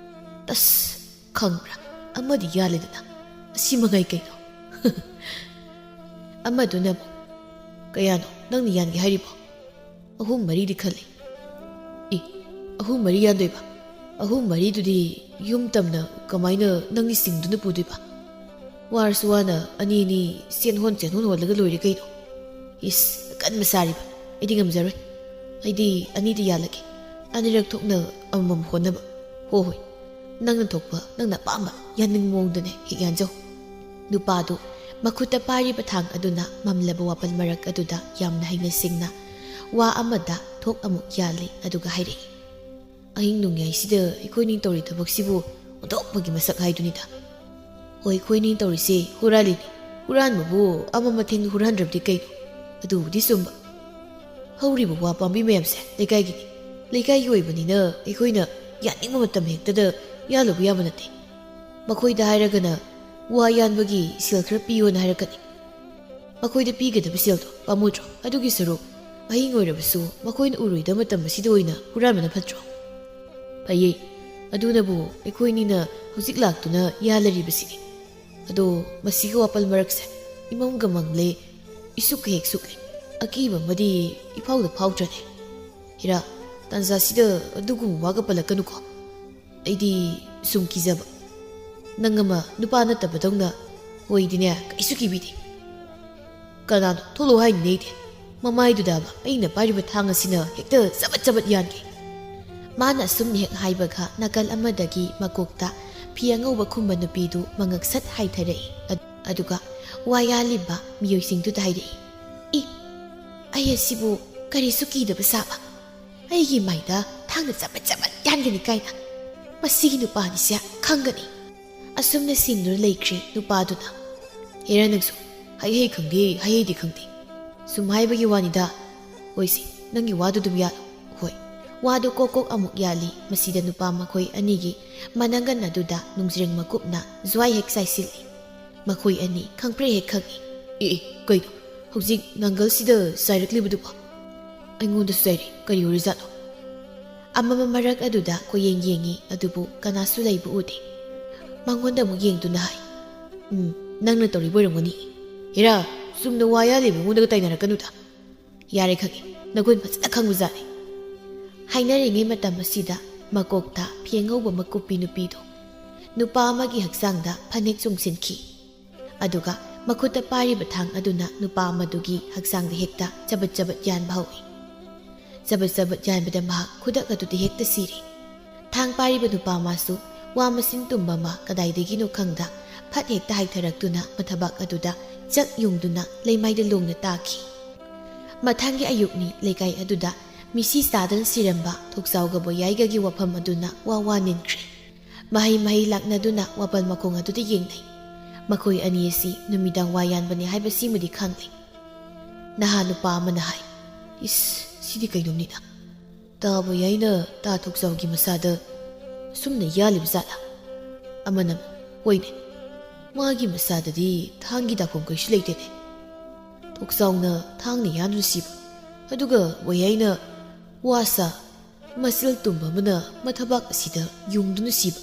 "ꯇꯁ! ꯈꯪꯕ꯭ꯔꯥ? ꯑꯃꯗꯤ ꯌꯥꯜꯂꯦꯗꯅ꯫ ꯑꯁꯤ ꯃꯉꯥꯏ ꯀꯩꯅꯣ?" ꯑꯃꯗꯨꯅ ꯑꯃꯨꯛ, "ꯀꯌꯥꯅꯣ ꯅꯪꯅ ꯌꯥꯟꯒꯦ ꯍꯥꯏꯔꯤꯕꯣ?" "ꯑꯍꯨꯝ ꯃꯔꯤꯗꯤ ꯈꯜꯂꯤ꯫" "ꯑꯦ, ꯑꯍꯨꯝ ꯃꯔꯤ ꯌꯥꯟꯗꯣꯏꯕ? ꯑꯍꯨꯝ ꯃꯔꯤꯗꯨꯗꯤ ꯌꯨꯝ ꯇꯝꯅ ꯀꯃꯥꯏꯅ ꯅꯪꯒꯤ ꯁꯤꯡꯗꯨꯅ ꯄꯨꯗꯣꯏꯕ? ꯋꯥꯔꯁꯨ ꯋꯥꯅ ꯑꯅꯤ ꯑꯅꯤ ꯆꯦꯟꯍꯣꯟ ꯆꯦꯟꯍꯣꯟ ꯍꯣꯜꯂꯒ ꯂꯣꯏꯔꯦ ꯀꯩꯅꯣ꯫ ꯏꯁ, ꯑꯀꯟꯕ ꯁꯥꯔꯤꯕ꯫ ꯑꯩꯗꯤ ꯉꯝꯖꯔꯣꯏ꯫ ꯑꯩꯗꯤ ꯑꯅꯤꯗꯤ ꯌꯥꯜꯂꯒꯦ꯫ ꯑꯅꯤꯔꯛ ꯊꯣꯛꯅ ꯑꯃꯃꯝ ꯍꯣꯟꯅꯕ꯫ ꯍꯣ ꯍꯣꯏ, ꯅꯪꯅ ꯊꯣꯛꯄ, ꯅꯪꯅ ꯑꯄꯥꯝꯕ ꯌꯥꯅꯤꯡ ꯃꯑꯣꯡꯗꯅꯦ ꯍꯦꯛ ꯌꯥꯟꯖꯧ꯫" ꯅꯨꯄꯥꯗꯨ ꯃꯈꯨꯠꯇ ꯄꯥꯏꯔꯤꯕ ꯊꯥꯡ ꯑꯗꯨꯅ ꯃꯝꯂꯕ ꯋꯥꯄꯜ ꯃꯔꯛ ꯑꯗꯨꯗ ꯌꯥꯝꯅ ꯍꯩꯅ ꯁꯤꯡꯅ ꯋꯥ ꯑꯃꯗ ꯊꯣꯛ ꯑꯃꯨꯛ ꯌꯥꯜꯂꯤ, ꯑꯗꯨꯒ ꯍꯥꯏꯔꯛꯏ, ꯑꯍꯤꯡ ꯅꯣꯡꯌꯥꯏꯁꯤꯗ ꯑꯩꯈꯣꯏꯅꯤ ꯇꯧꯔꯤ ꯊꯕꯛꯁꯤꯕꯨ ꯑꯣꯟꯊꯣꯛꯄꯒꯤ ꯃꯁꯛ ꯍꯥꯏꯗꯨꯅꯤꯗ꯫ ꯍꯣꯏ, ꯑꯩꯈꯣꯏꯅꯤ ꯇꯧꯔꯤꯁꯦ ꯍꯨꯔꯥꯜꯂꯤꯅꯤ꯫ ꯍꯨꯔꯥꯟꯕꯕꯨ ꯑꯃ ꯃꯊꯦꯡ ꯍꯨꯔꯥꯟꯗ꯭ꯔꯕꯗꯤ ꯀꯩꯅꯣ? ꯑꯗꯨꯕꯨꯗꯤ ꯆꯨꯝꯕ꯫ ꯍꯧꯔꯤꯕ ꯋꯥ ꯄꯥꯝꯕꯤ ꯃꯌꯥꯝꯁꯦ ꯂꯩꯀꯥꯏꯒꯤꯅꯤ꯫ ꯂꯩꯀꯥꯏꯒꯤ ꯑꯣꯏꯕꯅꯤꯅ ꯑꯩꯈꯣꯏꯅ ꯌꯥꯅꯤꯡꯕ ꯃꯇꯝ ꯍꯦꯛꯇꯗ ꯌꯥꯜꯂꯨꯕ ꯌꯥꯕ ꯅꯠꯇꯦ꯫ ꯃꯈꯣꯏꯗ ꯍꯥꯏꯔꯒꯅ ꯋꯥ ꯌꯥꯟꯕꯒꯤ ꯁꯦꯜ ꯈꯔ ꯄꯤꯌꯣꯅ ꯍꯥꯏꯔꯛꯀꯅꯤ꯫ ꯃꯈꯣꯏꯗ ꯄꯤꯒꯗꯕ ꯁꯦꯜꯗꯣ ꯄꯥꯝꯃꯨꯗ꯭ꯔꯣ? ꯑꯗꯨꯒꯤ ꯁꯔꯨꯛ ꯑꯍꯤꯡ ꯑꯣꯏꯔꯕꯁꯨ ꯃꯈꯣꯏꯅ ꯎꯔꯣꯏꯗꯕ ꯃꯇꯝ ꯑꯁꯤꯗ ꯑꯣꯏꯅ ꯍꯨꯔꯥꯟꯕꯅ ꯐꯠꯇ꯭ꯔꯣ? ꯐꯩꯌꯦ, ꯑꯗꯨꯅꯕꯨ ꯑꯩꯈꯣꯏꯅꯤꯅ ꯍꯧꯖꯤꯛ ꯂꯥꯛꯇꯨꯅ ꯌꯥꯜꯂꯔꯤꯕꯁꯤꯅꯤ꯫ ꯑꯗꯣ ꯃꯁꯤꯒꯤ ꯋꯥꯄꯜ ꯃꯔꯛꯁꯦ ꯏꯃꯝꯒ ꯃꯝꯂꯦ, ꯏꯁꯨꯛꯀ ꯍꯦꯛ ꯁꯨꯛꯂꯦ꯫ ꯑꯀꯤꯕ ꯑꯃꯗꯤ ꯏꯐꯥꯎꯗ ꯐꯥꯎꯗ꯭ꯔꯅꯦ꯫ ꯍꯤꯔꯥ, ꯇꯥꯟꯖꯥꯁꯤꯗ ꯑꯗꯨꯒꯨꯝꯕ ꯋꯥꯒ ꯄꯜꯂꯛꯀꯅꯨꯀꯣ꯫ ꯑꯩꯗꯤ ꯁꯨꯝ ꯀꯤꯖꯕ꯫ ꯅꯪ ꯑꯃ ꯅꯨꯄꯥ ꯅꯠꯇꯕꯗꯧꯅ꯫ ꯍꯣꯏꯗꯤꯅꯦ, ꯀꯩꯁꯨ ꯀꯤꯕꯤꯗꯦ꯫ ꯀꯅꯥꯅꯣ ꯊꯣꯛꯂꯛꯑꯣ ꯍꯥꯏꯅꯤꯅꯦ ꯑꯩꯗꯤ? ꯃꯃꯥꯏꯗꯨꯗꯕ ꯑꯩꯅ ꯄꯥꯏꯔꯤꯕ ꯊꯥꯡ ꯑꯁꯤꯅ ꯍꯦꯛꯇ ꯆꯕꯠ ꯆꯕꯠ ꯌꯥꯟꯒꯦ꯫ ꯃꯥꯅ ꯑꯁꯨꯝꯅ ꯍꯦꯛ ꯍꯥꯏꯕꯒ ꯅꯥꯀꯜ ꯑꯃꯗꯒꯤ ꯃꯀꯣꯛꯇ ꯐꯤ ꯑꯉꯧꯕ ꯈꯨꯝꯕ ꯅꯨꯄꯤꯗꯨ ꯃꯉꯛ ꯁꯠ ꯍꯥꯏꯊꯔꯛꯏ꯫ ꯑꯗ-, ꯑꯗꯨꯒ ꯋꯥ ꯌꯥꯜꯂꯤꯕ ꯃꯤꯑꯣꯏꯁꯤꯡꯗꯨꯗ ꯍꯥꯏꯔꯛꯏ, "ꯏ, ꯑꯩ ꯑꯁꯤꯕꯨ ꯀꯔꯤꯁꯨ ꯀꯤꯗꯕ ꯁꯥꯕ? ꯑꯩꯒꯤ ꯃꯥꯏꯗ ꯊꯥꯡꯅ ꯆꯕꯠ ꯆꯕꯠ ꯌꯥꯟꯒꯅꯤ ꯀꯥꯏꯅ꯫ ꯃꯁꯤꯒꯤ ꯅꯨꯄꯥ ꯑꯅꯤꯁꯦ ꯈꯪꯒꯅꯤ꯫" ꯑꯁꯨꯝꯅ ꯁꯦꯡꯗꯨꯅ ꯂꯩꯈ꯭ꯔꯦ ꯅꯨꯄꯥꯗꯨꯅ꯫ "ꯍꯦꯔꯥ ꯅꯪꯁꯨ, ꯍꯩ ꯍꯩ ꯈꯪꯗꯦ, ꯍꯩ ꯍꯩꯗꯤ ꯈꯪꯗꯦ꯫ ꯁꯨꯝ ꯍꯥꯏꯕꯒꯤ ꯋꯥꯅꯤꯗ꯫ ꯍꯣꯏꯁꯦ, ꯅꯪꯒꯤ ꯋꯥꯗꯨ ꯑꯗꯨꯝ ꯌꯥꯜꯂꯨ꯫ ꯍꯣꯏ꯫" ꯋꯥꯗꯨ ꯀꯣꯛ ꯀꯣꯛ ꯑꯃꯨꯛ ꯌꯥꯜꯂꯤ꯫ ꯃꯁꯤꯗ ꯅꯨꯄꯥ ꯃꯈꯣꯏ ꯑꯅꯤꯒꯤ ꯃꯅꯪꯒꯟ ꯑꯗꯨꯗ ꯅꯨꯡꯖ꯭ꯔꯦꯡ ꯃꯀꯨꯞꯅ ꯖ꯭ꯋꯥꯏ ꯍꯦꯛ ꯆꯥꯏꯁꯤꯜꯂꯤ꯫ ꯃꯈꯣꯏ ꯑꯅꯤ ꯈꯪꯄ꯭ꯔꯦꯛ ꯍꯦꯛ ꯈꯪꯏ꯫ "ꯑꯦ, ꯑꯦ, ꯀꯩꯅꯣ? ꯍꯧꯖꯤꯛ ꯅꯥꯡꯒꯜꯁꯤꯗ ꯆꯥꯏꯔꯛꯂꯤꯕꯗꯨꯕꯣ? ꯑꯩꯉꯣꯟꯗꯁꯨ ꯆꯥꯏꯔꯤ꯫ ꯀꯔꯤ ꯑꯣꯏꯔꯖꯥꯠꯅꯣ?" ꯑꯃꯃꯝ ꯃꯔꯛ ꯑꯗꯨꯗ ꯀꯣꯏꯌꯦꯡ ꯌꯦꯡꯏ, ꯑꯗꯨꯕꯨ ꯀꯅꯥꯁꯨ ꯂꯩꯕ ꯎꯗꯦ꯫ ꯃꯉꯣꯟꯗ ꯑꯃꯨꯛ ꯌꯦꯡꯗꯨꯅ ꯍꯥꯏ, "ꯎꯝ, ꯅꯪꯅ ꯇꯧꯔꯤꯕ ꯑꯣꯏꯔꯝꯒꯅꯤ꯫ ꯍꯦꯔꯥ, ꯆꯨꯝꯅ ꯋꯥ ꯌꯥꯜꯂꯤꯕ ꯑꯩꯉꯣꯟꯗꯒ ꯇꯥꯏꯅꯔꯛꯀꯅꯨꯗ꯫ ꯌꯥꯔꯦ, ꯈꯪꯉꯦ, ꯅꯒꯨꯟ ꯐꯖꯅ ꯈꯪꯕꯖꯥꯠꯅꯤ꯫" ꯍꯥꯏꯅꯔꯤꯉꯩ ꯃꯇꯝ ꯑꯁꯤꯗ ꯃꯀꯣꯛꯇ ꯐꯤ ꯑꯉꯧꯕ ꯃꯀꯨꯞꯄꯤ ꯅꯨꯄꯤꯗꯨ ꯅꯨꯄꯥ ꯑꯃꯒꯤ ꯍꯛꯆꯥꯡꯗ ꯐꯅꯦꯛ ꯆꯣꯡꯁꯤꯟꯈꯤ꯫ ꯑꯗꯨꯒ ꯃꯈꯨꯠꯇ ꯄꯥꯏꯔꯤꯕ ꯊꯥꯡ ꯑꯗꯨꯅ ꯅꯨꯄꯥ ꯑꯃꯗꯨꯒꯤ ꯍꯛꯆꯥꯡꯗ ꯍꯦꯛꯇ ꯆꯕꯠ ꯆꯕꯠ ꯌꯥꯟꯕ ꯍꯧꯏ꯫ ꯆꯕꯠ ꯆꯕꯠ ꯌꯥꯟꯕꯗ ꯃꯍꯥꯛ ꯈꯨꯗꯛ ꯑꯗꯨꯗ ꯍꯦꯛꯇ ꯁꯤꯔꯦ꯫ ꯊꯥꯡ ꯄꯥꯏꯔꯤꯕ ꯅꯨꯄꯥ ꯑꯃꯁꯨ ꯋꯥ ꯃꯆꯤꯟ ꯇꯨꯝꯕ ꯑꯃ ꯀꯗꯥꯏꯗꯒꯤꯅꯣ ꯈꯪꯗ ꯐꯠ ꯍꯦꯛꯇ ꯍꯥꯏꯊꯔꯛꯇꯨꯅ ꯃꯊꯕꯥꯛ ꯑꯗꯨꯗ ꯆꯛ ꯌꯨꯡꯗꯨꯅ ꯂꯩꯃꯥꯏꯗ ꯂꯣꯡꯅ ꯇꯥꯈꯤ꯫ ꯃꯊꯪꯒꯤ ꯑꯌꯨꯛꯅꯤ, ꯂꯩꯀꯥꯏ ꯑꯗꯨꯗ ꯃꯤꯁꯤ ꯆꯥꯗꯅ ꯁꯤꯔꯝꯕ ꯊꯣꯛꯆꯥꯎꯒ ꯕꯣꯌꯥꯏꯒꯒꯤ ꯋꯥꯐꯝ ꯑꯗꯨꯅ ꯋꯥ ꯋꯥ ꯅꯤꯟꯈ꯭ꯔꯦ꯫ ꯃꯍꯩ ꯃꯍꯩ ꯂꯥꯛꯅꯗꯨꯅ ꯋꯥꯄꯜ ꯃꯈꯣꯡ ꯑꯗꯨꯗ ꯌꯦꯡꯅꯩ꯫ ꯃꯈꯣꯏ ꯑꯅꯤ ꯑꯁꯤ ꯅꯨꯃꯤꯗꯥꯡ ꯋꯥ ꯌꯥꯟꯕꯅꯤ ꯍꯥꯏꯕꯁꯤꯃꯗꯤ ꯈꯪꯂꯦ꯫ ꯅꯍꯥ ꯅꯨꯄꯥ ꯑꯃꯅ ꯍꯥꯏ, "ꯏꯁ, ꯁꯤꯗꯤ ꯀꯩꯅꯣꯝꯅꯤꯗ꯫ ꯇꯥ ꯕꯣꯌꯥꯏꯅ ꯇꯥ ꯊꯣꯛꯆꯥꯎꯒꯤ ꯃꯁꯥꯗ ꯑꯁꯨꯝꯅ ꯌꯥꯜꯂꯤꯕ ꯖꯥꯠꯂꯥ?" ꯑꯃꯅ, "ꯍꯣꯏꯅꯦ, ꯃꯥꯒꯤ ꯃꯁꯥꯗꯗꯤ ꯊꯥꯡꯒꯤ ꯗꯥꯛꯐꯝ ꯀꯩꯁꯨ ꯂꯩꯇꯦꯅꯦ꯫ ꯊꯣꯛꯆꯥꯎꯅ ꯊꯥꯡꯅ ꯌꯥꯟꯗꯨꯅ ꯁꯤꯕ, ꯑꯗꯨꯒ ꯕꯣꯌꯥꯏꯅ ꯋꯥꯁꯥ ꯃꯁꯤꯜ ꯇꯨꯝꯕ ꯑꯃꯅ ꯃꯊꯕꯥꯛ ꯑꯁꯤꯗ ꯌꯨꯡꯗꯨꯅ ꯁꯤꯕ꯫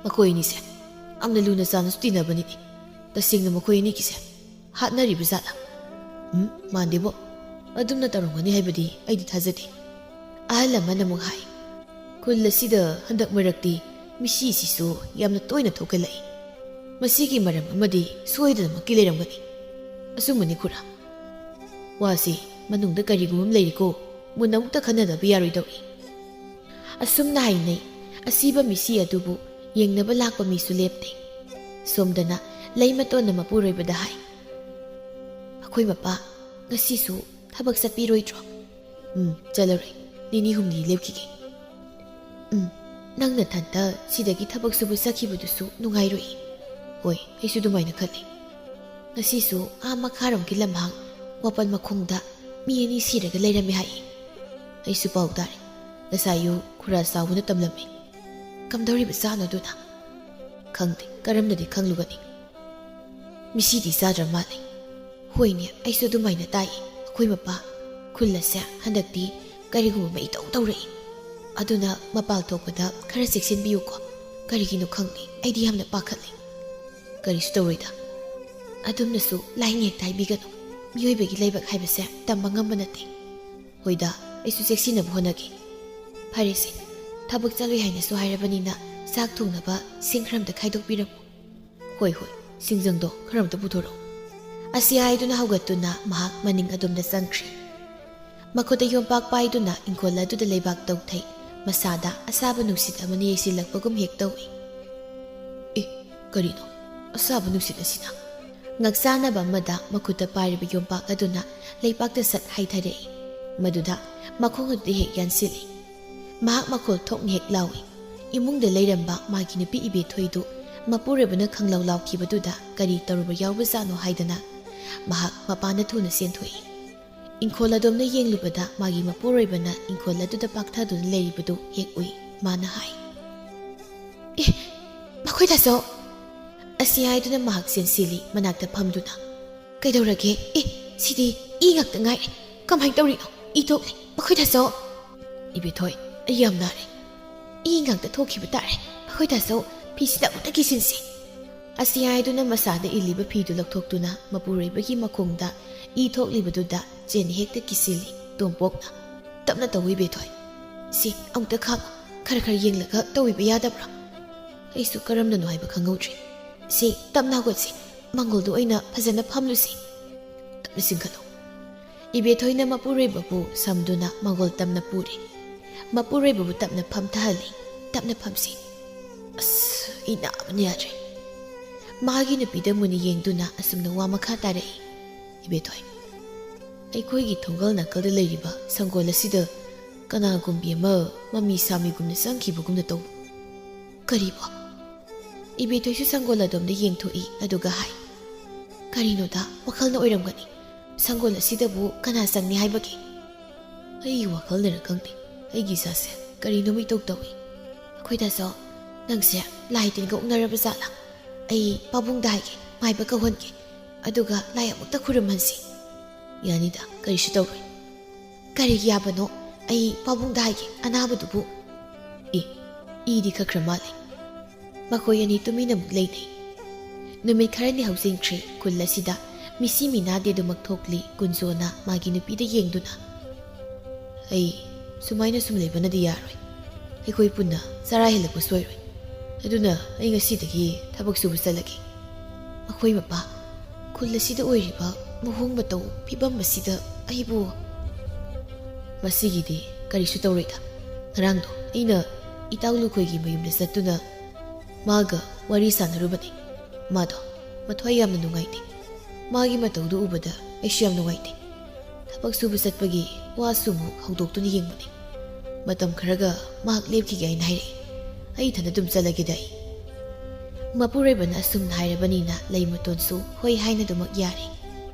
ꯃꯈꯣꯏ ꯑꯅꯤꯁꯦ ꯌꯥꯝꯅ ꯂꯨꯅ ꯆꯥꯟꯅꯁꯨ ꯇꯤꯟꯅꯕꯅꯤꯅꯦ꯫ ꯇꯁꯦꯡꯅ ꯃꯈꯣꯏ ꯑꯅꯤꯒꯤꯁꯦ ꯍꯥꯠꯅꯔꯤꯕ ꯖꯥꯠꯂꯥ? ꯎꯝ, ꯃꯥꯟꯗꯦꯕꯣ꯫ ꯑꯗꯨꯝꯅ ꯇꯧꯔꯝꯒꯅꯤ ꯍꯥꯏꯕꯗꯤ ꯑꯩꯗꯤ ꯊꯥꯖꯗꯦ꯫" ꯑꯍꯜ ꯑꯃꯅ ꯑꯃꯨꯛ ꯍꯥꯏ, "ꯈꯨꯜ ꯑꯁꯤꯗ ꯍꯟꯗꯛ ꯃꯔꯛꯇꯤ ꯃꯤꯁꯤꯁꯤꯁꯨ ꯌꯥꯝꯅ ꯇꯣꯏꯅ ꯊꯣꯛꯀꯜꯂꯛꯏ꯫ ꯃꯁꯤꯒꯤ ꯃꯔꯝ ꯑꯃꯗꯤ ꯁꯣꯏꯗꯅꯃꯛꯀꯤ ꯂꯩꯔꯝꯒꯅꯤ꯫" "ꯑꯆꯨꯝꯕꯅꯤ ꯈꯨꯔꯥ꯫ ꯋꯥꯁꯤ ꯃꯅꯨꯡꯗ ꯀꯔꯤꯒꯨꯝꯕ ꯑꯃ ꯂꯩꯔꯤꯀꯣ, ꯃꯨꯟꯅ ꯑꯃꯨꯛꯇ ꯈꯟꯅꯗꯕ ꯌꯥꯔꯣꯏꯗꯧꯔꯤ꯫" ꯑꯁꯨꯝꯅ ꯍꯥꯏꯅꯩ꯫ ꯑꯁꯤꯕ ꯃꯤꯁꯤ ꯑꯗꯨꯕꯨ ꯌꯦꯡꯅꯕ ꯂꯥꯛꯄ ꯃꯤꯁꯨ ꯂꯦꯞꯇꯦ꯫ ꯁꯣꯝꯗꯅ ꯂꯩꯃꯇꯣꯟꯅ ꯃꯄꯨꯔꯣꯏꯕꯗ ꯍꯥꯏ, "ꯑꯩꯈꯣꯏ ꯃꯄꯥ ꯉꯁꯤꯁꯨ ꯊꯕꯛ ꯆꯠꯄꯤꯔꯣꯏꯗ꯭ꯔꯣ?" "ꯎꯝ, ꯆꯠꯂꯔꯣꯏ꯫ ꯅꯤꯅꯤ ꯍꯨꯝꯅꯤ ꯂꯦꯞꯈꯤꯒꯦ꯫" "ꯎꯝ, ꯅꯪ ꯅꯊꯟꯇ ꯁꯤꯗꯒꯤ ꯊꯕꯛ ꯁꯨꯕ ꯆꯠꯈꯤꯕꯗꯨꯁꯨ ꯅꯨꯡꯉꯥꯏꯔꯣꯏ꯫" "ꯍꯣꯏ, ꯑꯩꯁꯨ ꯑꯗꯨꯃꯥꯏꯅ ꯈꯜꯂꯤ꯫ ꯉꯁꯤꯁꯨ ꯑꯥ ꯃꯈꯥꯔꯣꯝꯒꯤ ꯂꯝꯍꯥꯡ ꯋꯥꯄꯜ ꯃꯈꯣꯡꯗ ꯃꯤ ꯑꯅꯤ ꯁꯤꯔꯒ ꯂꯩꯔꯝꯃꯦ ꯍꯥꯏꯌꯦ꯫ ꯑꯩꯁꯨ ꯄꯥꯎ ꯇꯥꯔꯦ꯫ ꯉꯁꯥꯏ ꯑꯌꯨꯛ ꯈꯨꯔꯥ ꯆꯥꯎꯕꯅ ꯇꯝꯂꯝꯃꯤ꯫" "ꯀꯝꯗꯧꯔꯤꯕ ꯖꯥꯠꯅꯣ ꯑꯗꯨꯅ?" "ꯈꯪꯗꯦ, ꯀꯔꯝꯅꯗꯤ ꯈꯪꯂꯨꯒꯅꯤ? ꯃꯤꯁꯤꯗꯤ ꯆꯥꯗ꯭ꯔ ꯃꯥꯜꯂꯦ꯫" "ꯍꯣꯏꯅꯦ, ꯑꯩꯁꯨ ꯑꯗꯨꯃꯥꯏꯅ ꯇꯥꯏ꯫ ꯑꯩꯈꯣꯏ ꯃꯄꯥ ꯈꯨꯜ ꯑꯁꯦ ꯍꯟꯗꯛꯇꯤ ꯀꯔꯤꯒꯨꯝꯕ ꯑꯃ ꯏꯇꯧ ꯇꯧꯔꯛꯏ꯫ ꯑꯗꯨꯅ ꯃꯄꯥꯜ ꯊꯣꯛꯄꯗ ꯈꯔ ꯆꯦꯛꯁꯤꯟꯕꯤꯌꯨꯀꯣ꯫ ꯀꯔꯤꯒꯤꯅꯣ ꯈꯪꯗꯦ, ꯑꯩꯗꯤ ꯌꯥꯝꯅ ꯄꯥꯈꯠꯂꯤ꯫" "ꯀꯔꯤꯁꯨ ꯇꯧꯔꯣꯏꯗ꯫ ꯑꯗꯨꯝꯅꯁꯨ ꯂꯥꯏꯅꯦꯛꯇ ꯍꯥꯏꯕꯤꯒꯅꯨ꯫ ꯃꯤꯑꯣꯏꯕꯒꯤ ꯂꯥꯏꯕꯛ ꯍꯥꯏꯕꯁꯦ ꯇꯝꯕ ꯉꯝꯕ ꯅꯠꯇꯦ꯫ ꯍꯣꯏꯗ, ꯑꯩꯁꯨ ꯆꯦꯛꯁꯤꯟꯅꯕ ꯍꯣꯠꯅꯒꯦ꯫ ꯐꯔꯦꯁꯦ, ꯊꯕꯛ ꯆꯠꯂꯨꯏ ꯍꯥꯏꯅꯁꯨ ꯍꯥꯏꯔꯕꯅꯤꯅ ꯆꯥꯛ ꯊꯣꯡꯅꯕ ꯁꯤꯡ ꯈꯔ ꯑꯝꯇ ꯈꯥꯏꯗꯣꯛꯄꯤꯔꯝꯃꯨ꯫" "ꯍꯣꯏ, ꯍꯣꯏ, ꯁꯤꯡꯖꯪꯗꯣ ꯈꯔ ꯑꯝꯇ ꯄꯨꯊꯣꯔꯛꯑꯣ꯫" ꯑꯁꯤ ꯍꯥꯏꯗꯨꯅ ꯍꯧꯒꯠꯇꯨꯅ ꯃꯍꯥꯛ ꯃꯅꯤꯡ ꯑꯗꯣꯝꯗ ꯆꯪꯈ꯭ꯔꯦ꯫ ꯃꯈꯨꯠꯇ ꯌꯣꯝꯄꯥꯛ ꯄꯥꯏꯗꯨꯅ ꯏꯪꯈꯣꯜ ꯑꯗꯨꯗ ꯂꯩꯕꯥꯛ ꯇꯧꯊꯩ꯫ ꯃꯁꯥꯗ ꯑꯁꯥꯕ ꯅꯨꯡꯁꯤꯠ ꯑꯃꯅ ꯌꯩꯁꯤꯜꯂꯛꯄꯒꯨꯝ ꯍꯦꯛ ꯇꯧꯏ꯫ "ꯑꯦ, ꯀꯔꯤꯅꯣ ꯑꯁꯥꯕ ꯅꯨꯡꯁꯤꯠ ꯑꯁꯤꯅ?" ꯉꯛꯆꯥꯟꯅꯕ ꯑꯃꯗ ꯃꯈꯨꯠꯇ ꯄꯥꯏꯔꯤꯕ ꯌꯣꯝꯄꯥꯛ ꯑꯗꯨꯅ ꯂꯩꯕꯥꯛꯇ ꯁꯠ ꯍꯥꯏꯊꯔꯛꯏ꯫ ꯃꯗꯨꯗ ꯃꯈꯣꯡ ꯑꯗꯨꯗ ꯍꯦꯛ ꯌꯥꯟꯁꯤꯜꯂꯤ꯫ ꯃꯍꯥꯛ ꯃꯈꯣꯜ ꯊꯣꯛꯅ ꯍꯦꯛ ꯂꯥꯎꯏ꯫ ꯏꯃꯨꯡꯗ ꯂꯩꯔꯝꯕ ꯃꯥꯒꯤ ꯅꯨꯄꯤ ꯏꯕꯦꯊꯣꯏꯗꯨ ꯃꯄꯨꯔꯣꯏꯕꯅ ꯈꯪꯂꯥꯎ ꯂꯥꯎꯈꯤꯕꯗꯨꯗ ꯀꯔꯤ ꯇꯧꯔꯨꯕ ꯌꯥꯎꯕꯖꯥꯠꯅꯣ ꯍꯥꯏꯗꯅ ꯃꯍꯥꯛ ꯃꯄꯥꯟꯗ ꯊꯨꯅ ꯆꯦꯟꯊꯣꯛꯏ꯫ ꯏꯪꯈꯣꯜ ꯑꯗꯣꯝꯗ ꯌꯦꯡꯂꯨꯕꯗ ꯃꯥꯒꯤ ꯃꯄꯨꯔꯣꯏꯕꯅ ꯏꯪꯈꯣꯜ ꯑꯗꯨꯗ ꯄꯥꯛꯊꯗꯨꯅ ꯂꯩꯔꯤꯕꯗꯨ ꯍꯦꯛ ꯎꯏ꯫ ꯃꯥꯅ ꯍꯥꯏ, "ꯑꯦ, ꯃꯈꯣꯏꯗꯁꯨ!" ꯑꯁꯤ ꯍꯥꯏꯗꯨꯅ ꯃꯍꯥꯛ ꯆꯦꯟꯁꯤꯜꯂꯤ ꯃꯅꯥꯛꯇ ꯐꯝꯗꯨꯅ꯫ "ꯀꯩꯗꯧꯔꯒꯦ? ꯑꯦ, ꯁꯤꯗꯤ ꯏ ꯉꯥꯛꯇ ꯉꯥꯏꯔꯦ꯫ ꯀꯃꯥꯏꯅ ꯇꯧꯔꯤꯅꯣ? ꯏ ꯊꯣꯛꯂꯦ꯫ ꯃꯈꯣꯏꯗꯁꯨ!" "ꯏꯕꯦꯊꯣꯏ, ꯑꯩ ꯌꯥꯝ ꯅꯥꯔꯦ꯫ ꯏ ꯉꯥꯛꯇ ꯊꯣꯛꯈꯤꯕ ꯇꯥꯔꯦ꯫ ꯃꯈꯣꯏꯗꯁꯨ ꯐꯤꯁꯤꯗ ꯑꯃꯨꯛꯇ ꯀꯤꯁꯤꯟꯁꯤ꯫" ꯑꯁꯤ ꯍꯥꯏꯗꯨꯅ ꯃꯁꯥꯗ ꯏꯜꯂꯤꯕ ꯐꯤꯗꯨ ꯂꯧꯊꯣꯛꯇꯨꯅ ꯃꯄꯨꯔꯣꯏꯕꯒꯤ ꯃꯈꯣꯡꯗ ꯏ ꯊꯣꯛꯂꯤꯕꯗꯨꯗ ꯆꯦꯟ ꯍꯦꯛꯇ ꯀꯤꯁꯤꯜꯂꯤ ꯇꯣꯝꯄꯣꯛꯅ꯫ "ꯇꯞꯅ ꯇꯧ ꯏꯕꯦꯊꯣꯏ꯫ ꯁꯤ ꯑꯃꯨꯛꯇ ꯈꯥꯝꯃꯨ꯫ ꯈꯔ ꯈꯔ ꯌꯦꯡꯂꯒ ꯇꯧꯕꯤꯕ ꯌꯥꯗꯕ꯭ꯔꯥ? ꯑꯩꯁꯨ ꯀꯔꯝꯅꯅꯣ ꯍꯥꯏꯕ ꯈꯪꯍꯧꯗ꯭ꯔꯦ꯫ ꯁꯤ ꯇꯞꯅ ꯍꯧꯒꯠꯁꯤ꯫ ꯃꯪꯒꯣꯜꯗ ꯑꯣꯏꯅ ꯐꯖꯅ ꯐꯝꯂꯨꯁꯤ꯫ ꯇꯞꯅ ꯆꯤꯡꯈꯠꯂꯨ꯫" ꯏꯕꯦꯊꯣꯏꯅ ꯃꯄꯨꯔꯣꯏꯕꯕꯨ ꯁꯝꯗꯨꯅ ꯃꯪꯒꯣꯜ ꯇꯝꯅ ꯄꯨꯔꯦ꯫ ꯃꯄꯨꯔꯣꯏꯕꯕꯨ ꯇꯞꯅ ꯐꯝꯊꯍꯜꯂꯤ꯫ "ꯇꯞꯅ ꯐꯝꯁꯤ꯫ ꯑꯁ, ꯑꯩ ꯅꯥꯕꯅ ꯌꯥꯗ꯭ꯔꯦ꯫" ꯃꯥꯒꯤ ꯅꯨꯄꯤꯗ ꯃꯨꯟꯅ ꯌꯦꯡꯗꯨꯅ ꯑꯁꯨꯝꯅ ꯋꯥ ꯃꯈꯥ ꯇꯥꯔꯛꯏ, "ꯏꯕꯦꯊꯣꯏ, ꯑꯩꯈꯣꯏꯒꯤ ꯊꯣꯡꯒꯜ ꯅꯥꯀꯜꯗ ꯂꯩꯔꯤꯕ ꯁꯪꯒꯣꯜ ꯑꯁꯤꯗ ꯀꯅꯥꯒꯨꯝꯕꯤ ꯑꯃ ꯃꯃꯤ ꯁꯥꯃꯤꯒꯨꯝꯅ ꯆꯪꯈꯤꯕꯒꯨꯝꯅ ꯇꯧꯕ꯫" "ꯀꯔꯤꯕꯣ?" ꯏꯕꯦꯊꯣꯏꯁꯨ ꯁꯪꯒꯣꯜ ꯑꯗꯣꯝꯗ ꯌꯦꯡꯊꯣꯛꯏ, ꯑꯗꯨꯒ ꯍꯥꯏ, "ꯀꯔꯤꯅꯣꯗ, ꯋꯥꯈꯜꯅ ꯑꯣꯏꯔꯝꯒꯅꯤ꯫ ꯁꯪꯒꯣꯜ ꯑꯁꯤꯗꯕꯨ ꯀꯅꯥ ꯆꯪꯅꯤ ꯍꯥꯏꯕꯒꯦ?" "ꯑꯩꯒꯤ ꯋꯥꯈꯜꯅꯔ ꯈꯪꯗꯦ, ꯑꯩꯒꯤ ꯏꯁꯥꯁꯦ ꯀꯔꯤꯅꯣꯝ ꯏꯇꯧ ꯇꯧꯏ꯫" "ꯑꯩꯈꯣꯏꯗꯁꯨ ꯅꯪꯁꯦ ꯂꯥꯏ ꯇꯤꯟꯒ ꯎꯅꯔꯕ ꯖꯥꯠꯂꯥ? ꯑꯩ ꯄꯥꯕꯨꯡꯗ ꯍꯥꯏꯒꯦ, ꯃꯥꯏꯕ ꯀꯧꯍꯟꯒꯦ, ꯑꯗꯨꯒ ꯂꯥꯏ ꯑꯃꯨꯛꯇ ꯈꯨꯔꯨꯝꯍꯟꯁꯤ꯫" "ꯌꯥꯅꯤꯗ, ꯀꯔꯤꯁꯨ ꯇꯧꯔꯣꯏ꯫" "ꯀꯔꯤꯒꯤ ꯌꯥꯕꯅꯣ? ꯑꯩ ꯄꯥꯕꯨꯡꯗ ꯍꯥꯏꯒꯦ, ꯑꯅꯥꯕꯗꯨꯕꯨ꯫" ꯑꯦ, ꯏꯗꯤ ꯈꯛꯈ꯭ꯔ ꯃꯥꯜꯂꯦ꯫ ꯃꯈꯣꯏ ꯑꯅꯤ ꯇꯨꯃꯤꯟꯅ ꯑꯃꯨꯛ ꯂꯩꯅꯩ꯫ ꯅꯨꯃꯤꯠ ꯈꯔꯅꯤ ꯍꯧꯖꯤꯟꯈ꯭ꯔꯦ꯫ ꯈꯨꯜ ꯑꯁꯤꯗ ꯃꯤꯁꯤ ꯃꯤꯅꯥꯗꯦ ꯑꯗꯨꯃꯛ ꯊꯣꯛꯂꯤ꯫ ꯀꯨꯟꯖꯣꯅ ꯃꯥꯒꯤ ꯅꯨꯄꯤꯗ ꯌꯦꯡꯗꯨꯅ, "ꯑꯩ ꯁꯨꯃꯥꯏꯅ ꯁꯨꯝ ꯂꯩꯕꯅꯗꯤ ꯌꯥꯔꯣꯏ꯫ ꯑꯩꯈꯣꯏ ꯄꯨꯟꯅ ꯆꯔꯥ ꯍꯦꯜꯂꯛꯄ ꯁꯣꯏꯔꯣꯏ꯫ ꯑꯗꯨꯅ ꯑꯩ ꯉꯁꯤꯗꯒꯤ ꯊꯕꯛ ꯁꯨꯕ ꯆꯠꯂꯒꯦ꯫" "ꯃꯈꯣꯏ ꯃꯄꯥ, ꯈꯨꯜ ꯑꯁꯤꯗ ꯑꯣꯏꯔꯤꯕ ꯃꯑꯣꯡ ꯃꯇꯧ ꯐꯤꯕꯝ ꯑꯁꯤꯗ ꯑꯩꯕꯨ?" "ꯃꯁꯤꯒꯤꯗꯤ ꯀꯔꯤꯁꯨ ꯇꯧꯔꯣꯏꯗ꯫ ꯉꯔꯥꯡꯗꯣ ꯑꯩꯅ ꯏꯇꯥꯎ ꯂꯨꯈꯣꯏꯒꯤ ꯃꯌꯨꯝꯗ ꯆꯠꯇꯨꯅ ꯃꯥꯒ ꯋꯥꯔꯤ ꯁꯥꯟꯅꯔꯨꯕꯅꯤ꯫ ꯃꯥꯗꯣ ꯃꯊ꯭ꯋꯥꯏ ꯌꯥꯝꯅ ꯅꯨꯡꯉꯥꯏꯇꯦ꯫ ꯃꯥꯒꯤ ꯃꯇꯧꯗꯨ ꯎꯕꯗ ꯑꯩꯁꯨ ꯌꯥꯝ ꯅꯨꯡꯉꯥꯏꯇꯦ꯫ ꯊꯕꯛ ꯁꯨꯕ ꯆꯠꯄꯒꯤ ꯋꯥꯁꯨ ꯑꯃꯨꯛ ꯍꯧꯗꯣꯛꯇꯨꯅ ꯌꯦꯡꯕꯅꯤ꯫ ꯃꯇꯝ ꯈꯔꯒ ꯃꯍꯥꯛ ꯂꯦꯞꯈꯤꯒꯦ ꯍꯥꯏꯅ ꯍꯥꯏꯔꯛꯏ꯫ ꯑꯩ ꯏꯊꯟꯗ ꯑꯗꯨꯝ ꯆꯠꯂꯒꯦꯗ ꯑꯩ꯫ ꯃꯄꯨꯔꯣꯏꯕꯅ ꯑꯁꯨꯝꯅ ꯍꯥꯏꯔꯕꯅꯤꯅ ꯂꯩꯃꯇꯣꯟꯁꯨ ꯍꯣꯏ ꯍꯥꯏꯅ ꯑꯗꯨꯃꯛ ꯌꯥꯔꯦ꯫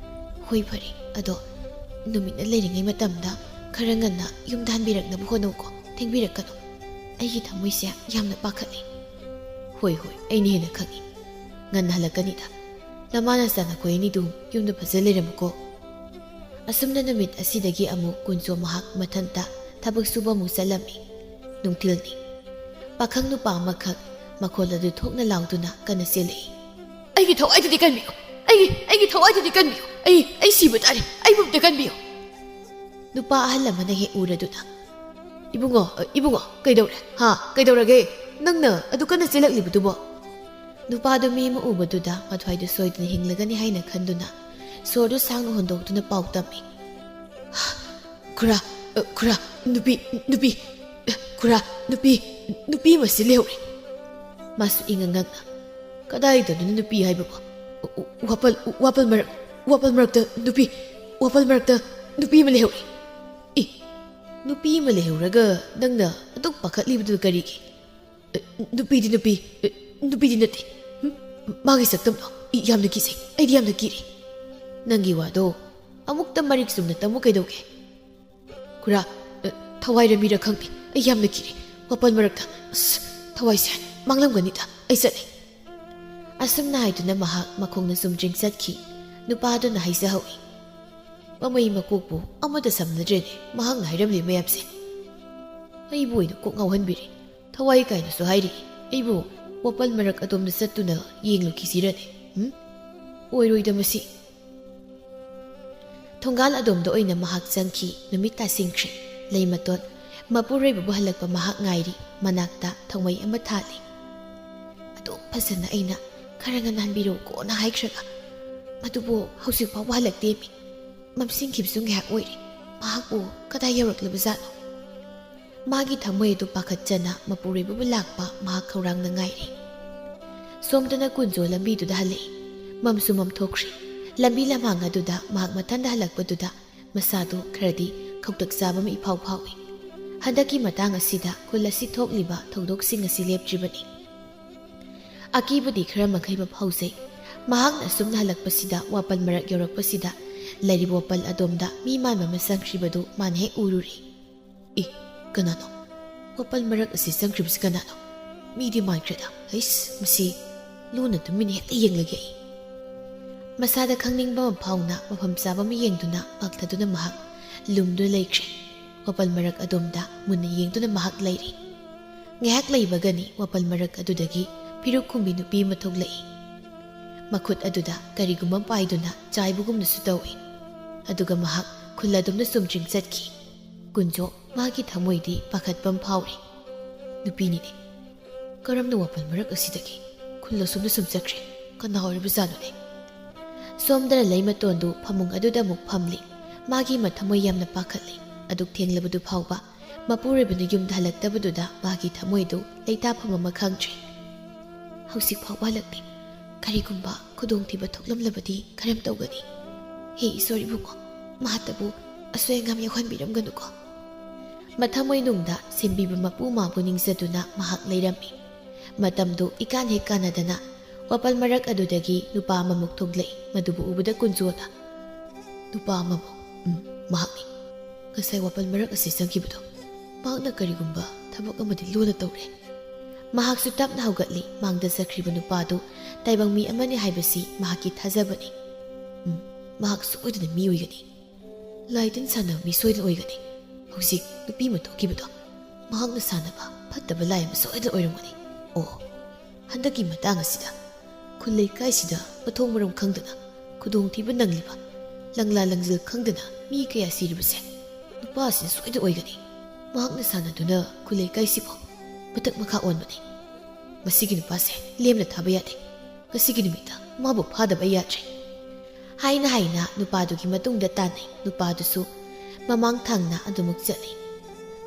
ꯍꯣꯏ ꯐꯔꯦ, ꯑꯗꯣ ꯅꯨꯃꯤꯠꯅ ꯂꯩꯔꯤꯉꯩ ꯃꯇꯝꯗ ꯈꯔ ꯉꯟꯅ ꯌꯨꯝꯗ ꯍꯟꯕꯤꯔꯛꯅꯕ ꯍꯣꯠꯅꯧꯀꯣ, ꯊꯦꯡꯕꯤꯔꯛꯀꯅꯨ꯫ ꯑꯩꯒꯤ ꯊꯃꯣꯏꯁꯦ ꯌꯥꯝꯅ ꯄꯥꯈꯠꯂꯦ꯫ ꯍꯣꯏ ꯍꯣꯏ, ꯑꯩꯅ ꯍꯦꯟꯅ ꯈꯪꯏ꯫ ꯉꯟꯅ ꯍꯜꯂꯛꯀꯅꯤꯗ꯫ ꯅꯃꯥ ꯅꯆꯥ ꯅꯈꯣꯏ ꯑꯅꯤꯗꯨ ꯌꯨꯝꯗ ꯐꯖ ꯂꯩꯔꯝꯃꯨꯀꯣ꯫ ꯑꯁꯨꯝꯅ ꯅꯨꯃꯤꯠ ꯑꯁꯤꯗꯒꯤ ꯑꯃꯨꯛ ꯀꯨꯟꯖꯣ ꯃꯍꯥꯛ ꯃꯊꯟꯇ ꯊꯕꯛ ꯁꯨꯕ ꯑꯃꯨꯛ ꯆꯠꯂꯝꯃꯤ꯫ ꯅꯨꯡꯊꯤꯜꯅꯤ꯫ ꯄꯥꯈꯪ ꯅꯨꯄꯥ ꯑꯃꯈꯛ ꯃꯈꯣꯜ ꯑꯗꯨ ꯊꯣꯛꯅ ꯂꯥꯎꯗꯨꯅ ꯀꯟꯅ ꯆꯦꯜꯂꯛꯏ꯫ "ꯑꯩꯒꯤ ꯊꯋꯥꯏꯗꯨꯗꯤ ꯀꯟꯕꯤꯌꯨ! ꯑꯩꯒꯤ, ꯑꯩꯒꯤ ꯊꯋꯥꯏꯗꯨꯗꯤ ꯀꯟꯕꯤꯌꯨ! ꯑꯩ, ꯑꯩ ꯁꯤꯕ ꯇꯥꯔꯦ! ꯑꯩꯕꯨ ꯑꯝꯇ ꯀꯟꯕꯤꯌꯨ!" ꯅꯨꯄꯥ ꯑꯍꯜ ꯑꯃꯅ ꯍꯦꯛ ꯎꯔꯗꯨꯅ, "ꯏꯕꯨꯡꯉꯣ, ꯏꯕꯨꯡꯉꯣ, ꯀꯩꯗꯧꯔꯦ? ꯍꯥ? ꯀꯩꯗꯧꯔꯒꯦ? ꯅꯪꯅ ꯑꯗꯨ ꯀꯟꯅ ꯆꯦꯜꯂꯛꯂꯤꯕꯗꯨꯕꯣ?" ꯅꯨꯄꯥꯗꯨ ꯃꯤ ꯑꯃ ꯎꯕꯗꯨꯗ ꯃꯊ꯭ꯋꯥꯏꯗꯨ ꯁꯣꯏꯗꯅ ꯍꯤꯡꯂꯒꯅꯤ ꯍꯥꯏꯅ ꯈꯟꯗꯨꯅ ꯁꯣꯔꯗꯨ ꯁꯥꯡꯅ ꯍꯣꯟꯗꯣꯛꯇꯨꯅ ꯄꯥꯎ ꯇꯝꯃꯤ꯫ "ꯈꯨꯔꯥ, ꯑ, ꯈꯨꯔꯥ, ꯅꯨꯄꯤ, ꯅꯨꯄꯤ, ꯑ, ꯈꯨꯔꯥ, ꯅꯨꯄꯤ, ꯅꯨꯄꯤ ꯑꯃꯁꯤ ꯂꯩꯍꯧꯔꯦ!" ꯃꯥꯁꯨ ꯏꯉꯛ ꯉꯛꯅ, "ꯀꯗꯥꯏꯗꯅꯣ ꯅꯨꯄꯤ ꯍꯥꯏꯕꯕꯨ? ꯎ-, ꯎ-, ꯋꯥꯄꯜ, ꯎ-, ꯋꯥꯄꯜ ꯃꯔꯛ, ꯋꯥꯄꯜ ꯃꯔꯛꯇ ꯅꯨꯄꯤ, ꯋꯥꯄꯜ ꯃꯔꯛꯇ ꯅꯨꯄꯤ ꯑꯃ ꯂꯩꯍꯧꯔꯦ!" "ꯏ, ꯅꯨꯄꯤ ꯑꯃ ꯂꯩꯍꯧꯔꯒ ꯅꯪꯅ ꯑꯗꯨꯛ ꯄꯥꯈꯠꯂꯤꯕꯗꯨ ꯀꯔꯤꯒꯤ?" "ꯑ, ꯅꯨꯄꯤꯗꯤ ꯅꯨꯄꯤ, ꯑ, ꯅꯨꯄꯤꯗꯤ ꯅꯠꯇꯦ꯫ ꯍꯨꯝ? ꯃꯥꯒꯤ ꯁꯛꯇꯝꯗꯣ, ꯏ, ꯌꯥꯝꯅ ꯀꯤꯖꯩ꯫ ꯑꯩꯗꯤ ꯌꯥꯝꯅ ꯀꯤꯔꯦ꯫ ꯅꯪꯒꯤ ꯋꯥꯗꯣ ꯑꯃꯨꯛꯇ ꯃꯔꯤꯛ ꯆꯨꯝꯅ ꯇꯝꯃꯨ ꯀꯩꯗꯧꯒꯦ?" "ꯈꯨꯔꯥ, ꯑ, ꯊꯋꯥꯏꯔ ꯃꯤꯔ ꯈꯪꯗꯦ꯫ ꯑꯩ ꯌꯥꯝꯅ ꯀꯤꯔꯦ꯫ ꯋꯥꯄꯜ ꯃꯔꯛꯇ, ꯑꯁ, ꯊꯋꯥꯏꯁꯦ ꯃꯥꯡꯂꯝꯒꯅꯤꯗ꯫ ꯑꯩ ꯆꯠꯂꯦ꯫" ꯑꯁꯨꯝꯅ ꯍꯥꯏꯗꯨꯅ ꯃꯍꯥꯛ ꯃꯈꯣꯡꯅ ꯆꯨꯝꯗ꯭ꯔꯤꯡ ꯆꯠꯈꯤ꯫ ꯅꯨꯄꯥꯗꯨꯅ ꯍꯥꯏꯖꯍꯧꯏ, "ꯃꯃꯩ ꯃꯀꯣꯛꯄꯨ ꯑꯃꯠꯇ ꯁꯝꯅꯗ꯭ꯔꯦꯅꯦ ꯃꯍꯥꯛꯅ ꯍꯥꯏꯔꯝꯂꯤ ꯃꯌꯥꯝꯁꯦ꯫ ꯑꯩꯕꯨ ꯑꯣꯏꯅ ꯀꯣꯛ ꯉꯥꯎꯍꯟꯕꯤꯔꯦ꯫ ꯊꯋꯥꯏ ꯀꯥꯏꯅꯁꯨ ꯍꯥꯏꯔꯤ꯫ ꯑꯩꯕꯨ ꯋꯥꯄꯜ ꯃꯔꯛ ꯑꯗꯣꯝꯗ ꯆꯠꯇꯨꯅ ꯌꯦꯡꯂꯨꯈꯤꯁꯤꯔꯅꯦ? ꯍꯨꯝ? ꯑꯣꯏꯔꯣꯏꯗ ꯃꯁꯤ꯫" ꯊꯣꯡꯒꯥꯜ ꯑꯗꯣꯝꯗ ꯑꯣꯏꯅ ꯃꯍꯥꯛ ꯆꯪꯈꯤ꯫ ꯅꯨꯃꯤꯠ ꯇꯥꯁꯤꯟꯈ꯭ꯔꯦ꯫ ꯂꯩꯃꯇꯣꯟ ꯃꯄꯨꯔꯣꯏꯕꯕꯨ ꯍꯜꯂꯛꯄ ꯃꯍꯥꯛ ꯉꯥꯏꯔꯤ꯫ ꯃꯅꯥꯛꯇ ꯊꯧꯃꯩ ꯑꯃ ꯊꯥꯜꯂꯤ꯫ "ꯑꯗꯨꯝ ꯐꯖꯅ ꯑꯩꯅ ꯈꯔ ꯉꯟꯅ ꯍꯟꯕꯤꯔꯛꯎꯀꯣꯅ ꯍꯥꯏꯈ꯭ꯔꯒ ꯃꯗꯨꯕꯨ ꯍꯧꯖꯤꯛ ꯐꯥꯎꯕ ꯍꯜꯂꯛꯇꯦꯃꯤ꯫ ꯃꯝꯁꯤꯟꯈꯤꯕꯁꯨ ꯉꯥꯏꯍꯥꯛ ꯑꯣꯏꯔꯦ꯫ ꯃꯍꯥꯛꯄꯨ ꯀꯗꯥꯏ ꯌꯧꯔꯛꯂꯕꯖꯥꯠꯅꯣ?" ꯃꯥꯒꯤ ꯊꯃꯣꯏ ꯑꯗꯨ ꯄꯥꯈꯠꯆꯅ ꯃꯄꯨꯔꯣꯏꯕꯕꯨ ꯂꯥꯛꯄ ꯃꯍꯥꯛ ꯈꯧꯔꯥꯡꯅ ꯉꯥꯏꯔꯤ꯫ ꯁꯣꯝꯗꯅ ꯀꯨꯟꯖꯣ ꯂꯝꯕꯤꯗꯨꯗ ꯍꯜꯂꯛꯏ꯫ ꯃꯝꯁꯨ ꯃꯝꯊꯣꯛꯈ꯭ꯔꯦ꯫ ꯂꯝꯕꯤ ꯂꯝꯍꯥꯡ ꯑꯗꯨꯗ ꯃꯍꯥꯛ ꯃꯊꯟꯗ ꯍꯜꯂꯛꯄꯗꯨꯗ ꯃꯁꯥꯗꯨ ꯈꯔꯗꯤ ꯈꯧꯇꯛ ꯆꯥꯕ ꯑꯃ ꯏꯐꯥꯎ ꯐꯥꯎꯏ꯫ ꯍꯟꯗꯛꯀꯤ ꯃꯇꯥꯡ ꯑꯁꯤꯗ ꯈꯨꯜ ꯑꯁꯤ ꯊꯣꯛꯂꯤꯕ ꯊꯧꯗꯣꯛꯁꯤꯡ ꯑꯁꯤ ꯂꯦꯞꯇ꯭ꯔꯤꯕꯅꯤ꯫ ꯑꯀꯤꯕꯗꯤ ꯈꯔ ꯃꯈꯩ ꯑꯃ ꯐꯥꯎꯖꯩ꯫ ꯃꯍꯥꯛꯅ ꯑꯁꯨꯝꯅ ꯍꯜꯂꯛꯄꯁꯤꯗ ꯋꯥꯄꯜ ꯃꯔꯛ ꯌꯧꯔꯛꯄꯁꯤꯗ ꯂꯩꯔꯤꯕ ꯋꯥꯄꯜ ꯑꯗꯣꯝꯗ ꯃꯤ ꯃꯥꯟꯕ ꯑꯃ ꯆꯪꯈ꯭ꯔꯤꯕꯗꯨ ꯃꯥꯅ ꯍꯦꯛ ꯎꯔꯨꯔꯦ꯫ "ꯏ, ꯀꯅꯥꯅꯣ? ꯋꯥꯄꯜ ꯃꯔꯛ ꯑꯁꯤ ꯆꯪꯈ꯭ꯔꯤꯕꯁꯤ ꯀꯅꯥꯅꯣ? ꯃꯤꯗꯤ ꯃꯥꯟꯈ꯭ꯔꯦꯗ꯫ ꯍꯩꯁ, ꯃꯁꯤ ꯂꯨꯅ ꯇꯨꯃꯤꯟꯅ ꯍꯦꯛꯇ ꯌꯦꯡꯂꯒꯦ ꯑꯩ꯫" ꯃꯁꯥꯗ ꯈꯪꯅꯤꯡꯕ ꯑꯃ ꯐꯥꯎꯅ ꯃꯐꯝ ꯆꯥꯕ ꯑꯃ ꯌꯦꯡꯗꯨꯅ ꯄꯥꯛꯊꯗꯨꯅ ꯃꯍꯥꯛ ꯂꯨꯝꯗꯨꯅ ꯂꯩꯈ꯭ꯔꯦ꯫ ꯋꯥꯄꯜ ꯃꯔꯛ ꯑꯗꯣꯝꯗ ꯃꯨꯟꯅ ꯌꯦꯡꯗꯨꯅ ꯃꯍꯥꯛ ꯂꯩꯔꯤ꯫ ꯉꯥꯏꯍꯥꯛ ꯂꯩꯕꯒꯅꯤ ꯋꯥꯄꯜ ꯃꯔꯛ ꯑꯗꯨꯗꯒꯤ ꯐꯤꯔꯨꯛ ꯈꯨꯝꯕꯤ ꯅꯨꯄꯤ ꯑꯃ ꯊꯣꯛꯂꯛꯏ꯫ ꯃꯈꯨꯠ ꯑꯗꯨꯗ ꯀꯔꯤꯒꯨꯝꯕ ꯑꯃ ꯄꯥꯏꯗꯨꯅ ꯆꯥꯏꯕꯒꯨꯝꯅꯁꯨ ꯇꯧꯏ꯫ ꯑꯗꯨꯒ ꯃꯍꯥꯛ ꯈꯨꯜ ꯑꯗꯣꯝꯗ ꯆꯨꯝꯗ꯭ꯔꯤꯡ ꯆꯠꯈꯤ꯫ ꯀꯨꯟꯖꯣ ꯃꯥꯒꯤ ꯊꯃꯣꯏꯗꯤ ꯄꯥꯈꯠꯄ ꯑꯃ ꯐꯥꯎꯔꯤ꯫ ꯅꯨꯄꯤꯅꯤꯅꯦ꯫ ꯀꯔꯝꯅ ꯋꯥꯄꯜ ꯃꯔꯛ ꯑꯁꯤꯗꯒꯤ ꯈꯨꯜ ꯑꯁꯣꯝꯗ ꯁꯨꯝ ꯆꯠꯈ꯭ꯔꯦ? ꯀꯅꯥ ꯑꯣꯏꯔꯕꯖꯥꯠꯅꯣꯅꯦ? ꯁꯣꯝꯗꯅ ꯂꯩꯃꯇꯣꯟꯗꯨ ꯐꯃꯨꯡ ꯑꯗꯨꯗ ꯑꯃꯨꯛ ꯐꯝꯂꯤ꯫ ꯃꯥꯒꯤ ꯃꯊꯃꯣꯏ ꯌꯥꯝꯅ ꯄꯥꯈꯠꯂꯤ꯫ ꯑꯗꯨꯛ ꯊꯦꯡꯂꯕꯗꯨ ꯐꯥꯎꯕ ꯃꯄꯨꯔꯣꯏꯕꯅ ꯌꯨꯝꯗ ꯍꯜꯂꯛꯇꯕꯗꯨꯗ ꯃꯥꯒꯤ ꯊꯃꯣꯏꯗꯨ ꯂꯩꯇꯥꯐꯝ ꯑꯃ ꯈꯪꯗ꯭ꯔꯦ꯫ ꯍꯧꯖꯤꯛ ꯐꯥꯎꯕ ꯍꯜꯂꯛꯇꯦ꯫ ꯀꯔꯤꯒꯨꯝꯕ ꯈꯨꯗꯣꯡꯊꯤꯕ ꯊꯣꯛꯂꯝꯂꯕꯗꯤ ꯀꯔꯝ ꯇꯧꯒꯅꯤ? ꯍꯦ ꯏꯁꯣꯔ ꯏꯕꯨꯡꯉꯣ, ꯃꯍꯥꯛꯇꯕꯨ ꯑꯁꯣꯏ ꯑꯉꯥꯝ ꯌꯥꯎꯍꯟꯕꯤꯔꯝꯒꯅꯨꯀꯣ꯫ ꯃꯊꯃꯣꯏꯅꯨꯡꯗ ꯁꯦꯝꯕꯤꯕ ꯃꯄꯨ ꯃꯥꯕꯨ ꯅꯤꯡꯖꯗꯨꯅ ꯃꯍꯥꯛ ꯂꯩꯔꯝꯃꯤ꯫ ꯃꯇꯝꯗꯨ ꯏꯀꯥꯟ ꯍꯦꯛ ꯀꯥꯟꯅꯗꯅ ꯋꯥꯄꯜ ꯃꯔꯛ ꯑꯗꯨꯗꯒꯤ ꯅꯨꯄꯥ ꯑꯃꯃꯨꯛ ꯊꯣꯛꯂꯛꯏ꯫ ꯃꯗꯨꯕꯨ ꯎꯕꯗ ꯀꯨꯟꯖꯣꯅ, "ꯅꯨꯄꯥ ꯑꯃꯃꯨꯛ?" "ꯎꯝ, ꯃꯍꯥꯛꯅꯤ꯫ ꯉꯁꯥꯏ ꯋꯥꯄꯜ ꯃꯔꯛ ꯑꯁꯤ ꯆꯪꯈꯤꯕꯗꯣ꯫ ꯃꯍꯥꯛꯅ ꯀꯔꯤꯒꯨꯝꯕ ꯊꯕꯛ ꯑꯃꯗꯤ ꯂꯣꯟꯅ ꯇꯧꯔꯦ꯫" ꯃꯍꯥꯛꯁꯨ ꯇꯞꯅ ꯍꯧꯒꯠꯂꯤ꯫ ꯃꯥꯡꯗ ꯆꯠꯈ꯭ꯔꯤꯕ ꯅꯨꯄꯥꯗꯨ ꯇꯥꯏꯕꯪ ꯃꯤ ꯑꯃꯅꯤ ꯍꯥꯏꯕꯁꯤ ꯃꯍꯥꯛꯀꯤ ꯊꯥꯖꯕꯅꯤ꯫ "ꯎꯝ, ꯃꯍꯥꯛ ꯁꯣꯏꯗꯅ ꯃꯤ ꯑꯣꯏꯒꯅꯤ꯫ ꯂꯥꯏ ꯇꯤꯟ ꯁꯥꯟꯅꯕ ꯃꯤ ꯁꯣꯏꯗꯅ ꯑꯣꯏꯒꯅꯤ꯫ ꯍꯧꯖꯤꯛ ꯅꯨꯄꯤ ꯑꯃ ꯊꯣꯛꯈꯤꯕꯗꯣ, ꯃꯍꯥꯛꯅ ꯁꯥꯟꯅꯕ ꯐꯠꯇꯕ ꯂꯥꯏ ꯑꯃ ꯁꯣꯏꯗꯅ ꯑꯣꯏꯔꯝꯒꯅꯤ꯫ ꯑꯣ, ꯍꯟꯗꯛꯀꯤ ꯃꯇꯥꯡ ꯑꯁꯤꯗ ꯈꯨꯜ ꯂꯩꯀꯥꯏꯁꯤꯗ ꯃꯊꯣꯡ ꯃꯔꯝ ꯈꯪꯗꯅ ꯈꯨꯗꯣꯡꯊꯤꯕ ꯅꯪꯂꯤꯕ, ꯂꯪꯂꯥ ꯂꯪꯖꯤꯜ ꯈꯪꯗꯅ ꯃꯤ ꯀꯌꯥ ꯁꯤꯔꯤꯕꯁꯦ ꯅꯨꯄꯥ ꯑꯁꯤꯅ ꯁꯣꯏꯗꯅ ꯑꯣꯏꯒꯅꯤ꯫ ꯃꯍꯥꯛꯅ ꯁꯥꯟꯅꯗꯨꯅ ꯈꯨꯜ ꯂꯩꯀꯥꯏꯁꯤꯕꯨ ꯃꯊꯛ ꯃꯈꯥ ꯑꯣꯟꯕꯅꯤ꯫ ꯃꯁꯤꯒꯤ ꯅꯨꯄꯥꯁꯦ ꯂꯦꯝꯅ ꯊꯥꯕ ꯌꯥꯗꯦ꯫ ꯉꯁꯤꯒꯤ ꯅꯨꯃꯤꯠꯇ ꯃꯥꯕꯨ ꯐꯥꯗꯕ ꯌꯥꯗ꯭ꯔꯦ꯫" ꯍꯥꯏꯅ ꯍꯥꯏꯅ ꯅꯨꯄꯥꯗꯨꯒꯤ ꯃꯇꯨꯡꯗ ꯇꯥꯟꯅꯩ꯫ ꯅꯨꯄꯥꯗꯨꯁꯨ ꯃꯃꯥꯡ ꯊꯪꯅ ꯑꯗꯨꯃꯛ ꯆꯠꯂꯤ꯫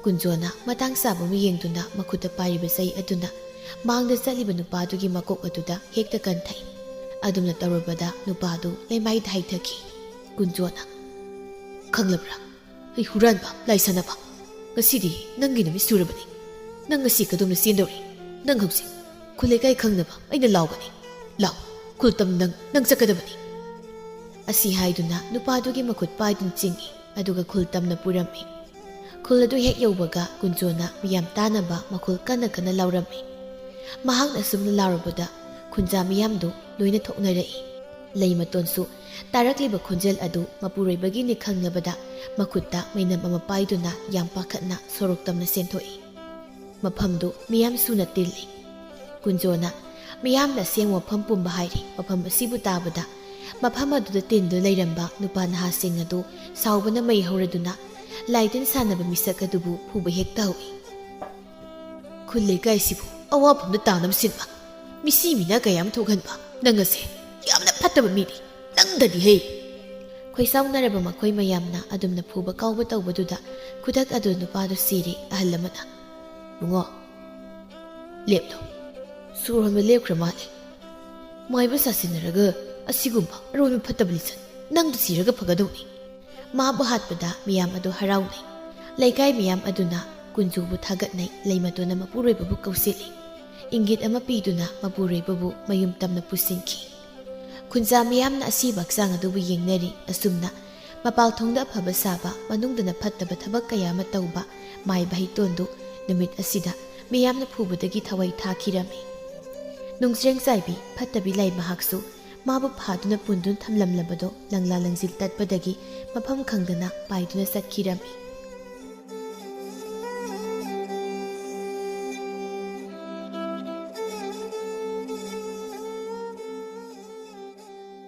ꯀꯨꯟꯖꯣꯅ ꯃꯇꯥꯡ ꯆꯥꯕ ꯑꯃ ꯌꯦꯡꯗꯨꯅ ꯃꯈꯨꯠꯇ ꯄꯥꯏꯔꯤꯕ ꯆꯩ ꯑꯗꯨꯅ ꯃꯥꯡꯗ ꯆꯠꯂꯤꯕ ꯅꯨꯄꯥꯗꯨꯒꯤ ꯃꯀꯣꯛ ꯑꯗꯨꯗ ꯍꯦꯛꯇ ꯀꯟꯊꯩ꯫ ꯑꯗꯨꯝꯅ ꯇꯧꯔꯕꯗ ꯅꯨꯄꯥꯗꯨ ꯂꯩꯃꯥꯏꯗ ꯍꯩꯊꯈꯤ꯫ ꯀꯨꯟꯖꯣꯅ, "ꯈꯪꯂꯕ꯭ꯔꯥ? ꯑꯩ ꯍꯨꯔꯥꯟꯕ, ꯂꯥꯏꯁꯥꯟꯅꯕ, ꯉꯁꯤꯗꯤ ꯅꯪꯒꯤ ꯅꯨꯃꯤꯠ ꯁꯨꯔꯕꯅꯤ꯫ ꯅꯪ ꯉꯁꯤ ꯀꯗꯣꯝꯗ ꯆꯦꯟꯗꯧꯔꯤ? ꯅꯪ ꯍꯧꯖꯤꯛ ꯈꯨꯜ ꯂꯩꯀꯥꯏ ꯈꯪꯅꯕ ꯑꯩꯅ ꯂꯥꯎꯒꯅꯤ꯫ ꯂꯥꯎ, ꯈꯨꯜ ꯇꯝ ꯅꯪ, ꯅꯪ ꯆꯠꯀꯗꯕꯅꯤ꯫ ꯑꯁꯤ ꯍꯥꯏꯗꯨꯅ ꯅꯨꯄꯥꯗꯨꯒꯤ ꯃꯈꯨꯠ ꯄꯥꯏꯗꯨꯅ ꯆꯤꯡꯏ, ꯑꯗꯨꯒ ꯈꯨꯜ ꯇꯝꯅ ꯄꯨꯔꯝꯃꯤ꯫ ꯈꯨꯜ ꯑꯗꯨ ꯍꯦꯛ ꯌꯧꯕꯒ ꯀꯨꯟꯖꯣꯅ ꯃꯤꯌꯥꯝ ꯇꯥꯅꯕ ꯃꯈꯣꯜ ꯀꯟꯅ ꯀꯟꯅ ꯂꯥꯎꯔꯝꯃꯤ꯫ ꯃꯍꯥꯛꯅ ꯑꯁꯨꯝꯅ ꯂꯥꯎꯔꯕꯗ ꯈꯨꯟꯖꯥ ꯃꯤꯌꯥꯝꯗꯨ ꯂꯣꯏꯅ ꯊꯣꯛꯅꯔꯛꯏ꯫ ꯂꯩꯃꯇꯣꯟꯁꯨ ꯇꯥꯔꯛꯂꯤꯕ ꯈꯣꯟꯖꯦꯜ ꯑꯗꯨ ꯃꯄꯨꯔꯣꯏꯕꯒꯤꯅꯤ ꯈꯪꯂꯕꯗ ꯃꯈꯨꯠꯇ ꯃꯩꯅꯝ ꯑꯃ ꯄꯥꯏꯗꯨꯅ ꯌꯥꯝ ꯄꯥꯈꯠꯅ ꯁꯣꯔꯣꯛ ꯇꯝꯅ ꯆꯦꯟꯊꯣꯛꯏ꯫ ꯃꯐꯝꯗꯨ ꯃꯤꯌꯥꯝ ꯁꯨꯅ ꯇꯤꯜꯂꯤ꯫ ꯀꯨꯟꯖꯣꯅ ꯃꯤꯌꯥꯝꯅ ꯑꯁꯦꯡꯕ ꯃꯐꯝ ꯄꯨꯝꯕ ꯍꯥꯏꯔꯤ꯫ ꯃꯐꯝ ꯑꯁꯤꯕꯨ ꯇꯥꯕꯗ ꯃꯐꯝ ꯑꯗꯨꯗ ꯇꯤꯟꯗꯨꯅ ꯂꯩꯔꯝꯕ ꯅꯨꯄꯥ ꯅꯍꯥꯁꯤꯡ ꯑꯗꯨ ꯁꯥꯎꯕꯅ ꯃꯩ ꯍꯧꯔꯗꯨꯅ ꯂꯥꯏ ꯇꯤꯟ ꯁꯥꯟꯅꯕ ꯃꯤꯁꯛ ꯑꯗꯨꯕꯨ ꯐꯨꯕ ꯍꯦꯛꯇ ꯍꯧꯏ꯫ "ꯈꯨꯜ ꯂꯩꯀꯥꯏꯁꯤꯕꯨ ꯑꯋꯥꯐꯝꯗ ꯇꯥꯅꯕ ꯁꯤꯟꯕ, ꯃꯤꯁꯤ ꯃꯤꯅꯥ ꯀꯌꯥ ꯑꯃ ꯊꯣꯛꯍꯟꯕ ꯅꯪ ꯑꯁꯦ ꯌꯥꯝꯅ ꯐꯠꯇꯕ ꯃꯤꯅꯤ, ꯅꯪꯗꯗꯤ ꯍꯦ!" ꯈꯣꯏꯁꯥꯎꯅꯔꯕ ꯃꯈꯣꯏ ꯃꯌꯥꯝꯅ ꯑꯗꯨꯝꯅ ꯐꯨꯕ ꯀꯥꯎꯕ ꯇꯧꯕꯗꯨꯗ ꯈꯨꯗꯛ ꯑꯗꯨ ꯅꯨꯄꯥꯗꯨ ꯁꯤꯔꯦ꯫ ꯑꯍꯜ ꯑꯃꯅ, "ꯕꯨꯡꯉꯣ, ꯂꯦꯞꯂꯣ꯫ ꯁꯣꯔ ꯍꯣꯟꯕ ꯂꯦꯞꯈ꯭ꯔ ꯃꯥꯜꯂꯦ꯫ ꯃꯥꯏꯕ ꯁꯥꯁꯤꯟꯅꯔꯒ ꯑꯁꯤꯒꯨꯝꯕ ꯑꯔꯣꯟꯕ ꯐꯠꯇꯕ ꯂꯤꯆꯠ, ꯅꯪꯗꯨ ꯁꯤꯔꯒ ꯐꯒꯗꯧꯅꯤ꯫" ꯃꯥꯕꯨ ꯍꯥꯠꯄꯗ ꯃꯤꯌꯥꯝ ꯑꯗꯨ ꯍꯔꯥꯎꯅꯩ꯫ ꯂꯩꯀꯥꯏ ꯃꯤꯌꯥꯝ ꯑꯗꯨꯅ ꯀꯨꯟꯖꯨꯕꯨ ꯊꯥꯒꯠꯅꯩ꯫ ꯂꯩꯃꯇꯣꯟꯅ ꯃꯄꯨꯔꯣꯏꯕꯕꯨ ꯀꯧꯁꯤꯜꯂꯤ꯫ ꯏꯪꯒꯤꯠ ꯑꯃ ꯄꯤꯗꯨꯅ ꯃꯄꯨꯔꯣꯏꯕꯕꯨ ꯃꯌꯨꯝ ꯇꯝꯅ ꯄꯨꯁꯤꯟꯈꯤ꯫ ꯈꯨꯟꯖꯥ ꯃꯤꯌꯥꯝꯅ ꯑꯁꯤꯕ ꯍꯛꯆꯥꯡ ꯑꯗꯨꯕꯨ ꯌꯦꯡꯅꯔꯤ꯫ ꯑꯁꯨꯝꯅ ꯃꯄꯥꯜ ꯊꯣꯡꯗ ꯑꯐꯕ ꯁꯥꯕ, ꯃꯅꯨꯡꯗꯅ ꯐꯠꯇꯕ ꯊꯕꯛ ꯀꯌꯥ ꯑꯃ ꯇꯧꯕ ꯃꯥꯏꯕ ꯍꯩꯇꯣꯟꯗꯨ ꯅꯨꯃꯤꯠ ꯑꯁꯤꯗ ꯃꯤꯌꯥꯝꯅ ꯐꯨꯕꯗꯒꯤ ꯊꯋꯥꯏ ꯊꯥꯈꯤꯔꯝꯃꯤ꯫ ꯅꯨꯡꯖ꯭ꯔꯦꯡ ꯆꯥꯏꯕꯤ ꯐꯠꯇꯕꯤ ꯂꯥꯏ ꯃꯍꯥꯛꯁꯨ ꯃꯥꯕꯨ ꯐꯥꯗꯨꯅ ꯄꯨꯟꯗꯨꯅ ꯊꯝꯂꯝꯂꯕꯗꯣ ꯂꯪꯂꯥ ꯂꯪꯖꯤꯜ ꯇꯠꯄꯗꯒꯤ ꯃꯐꯝ ꯈꯪꯗꯅ ꯄꯥꯏꯗꯨꯅ ꯆꯠꯈꯤꯔꯝꯃꯤ꯫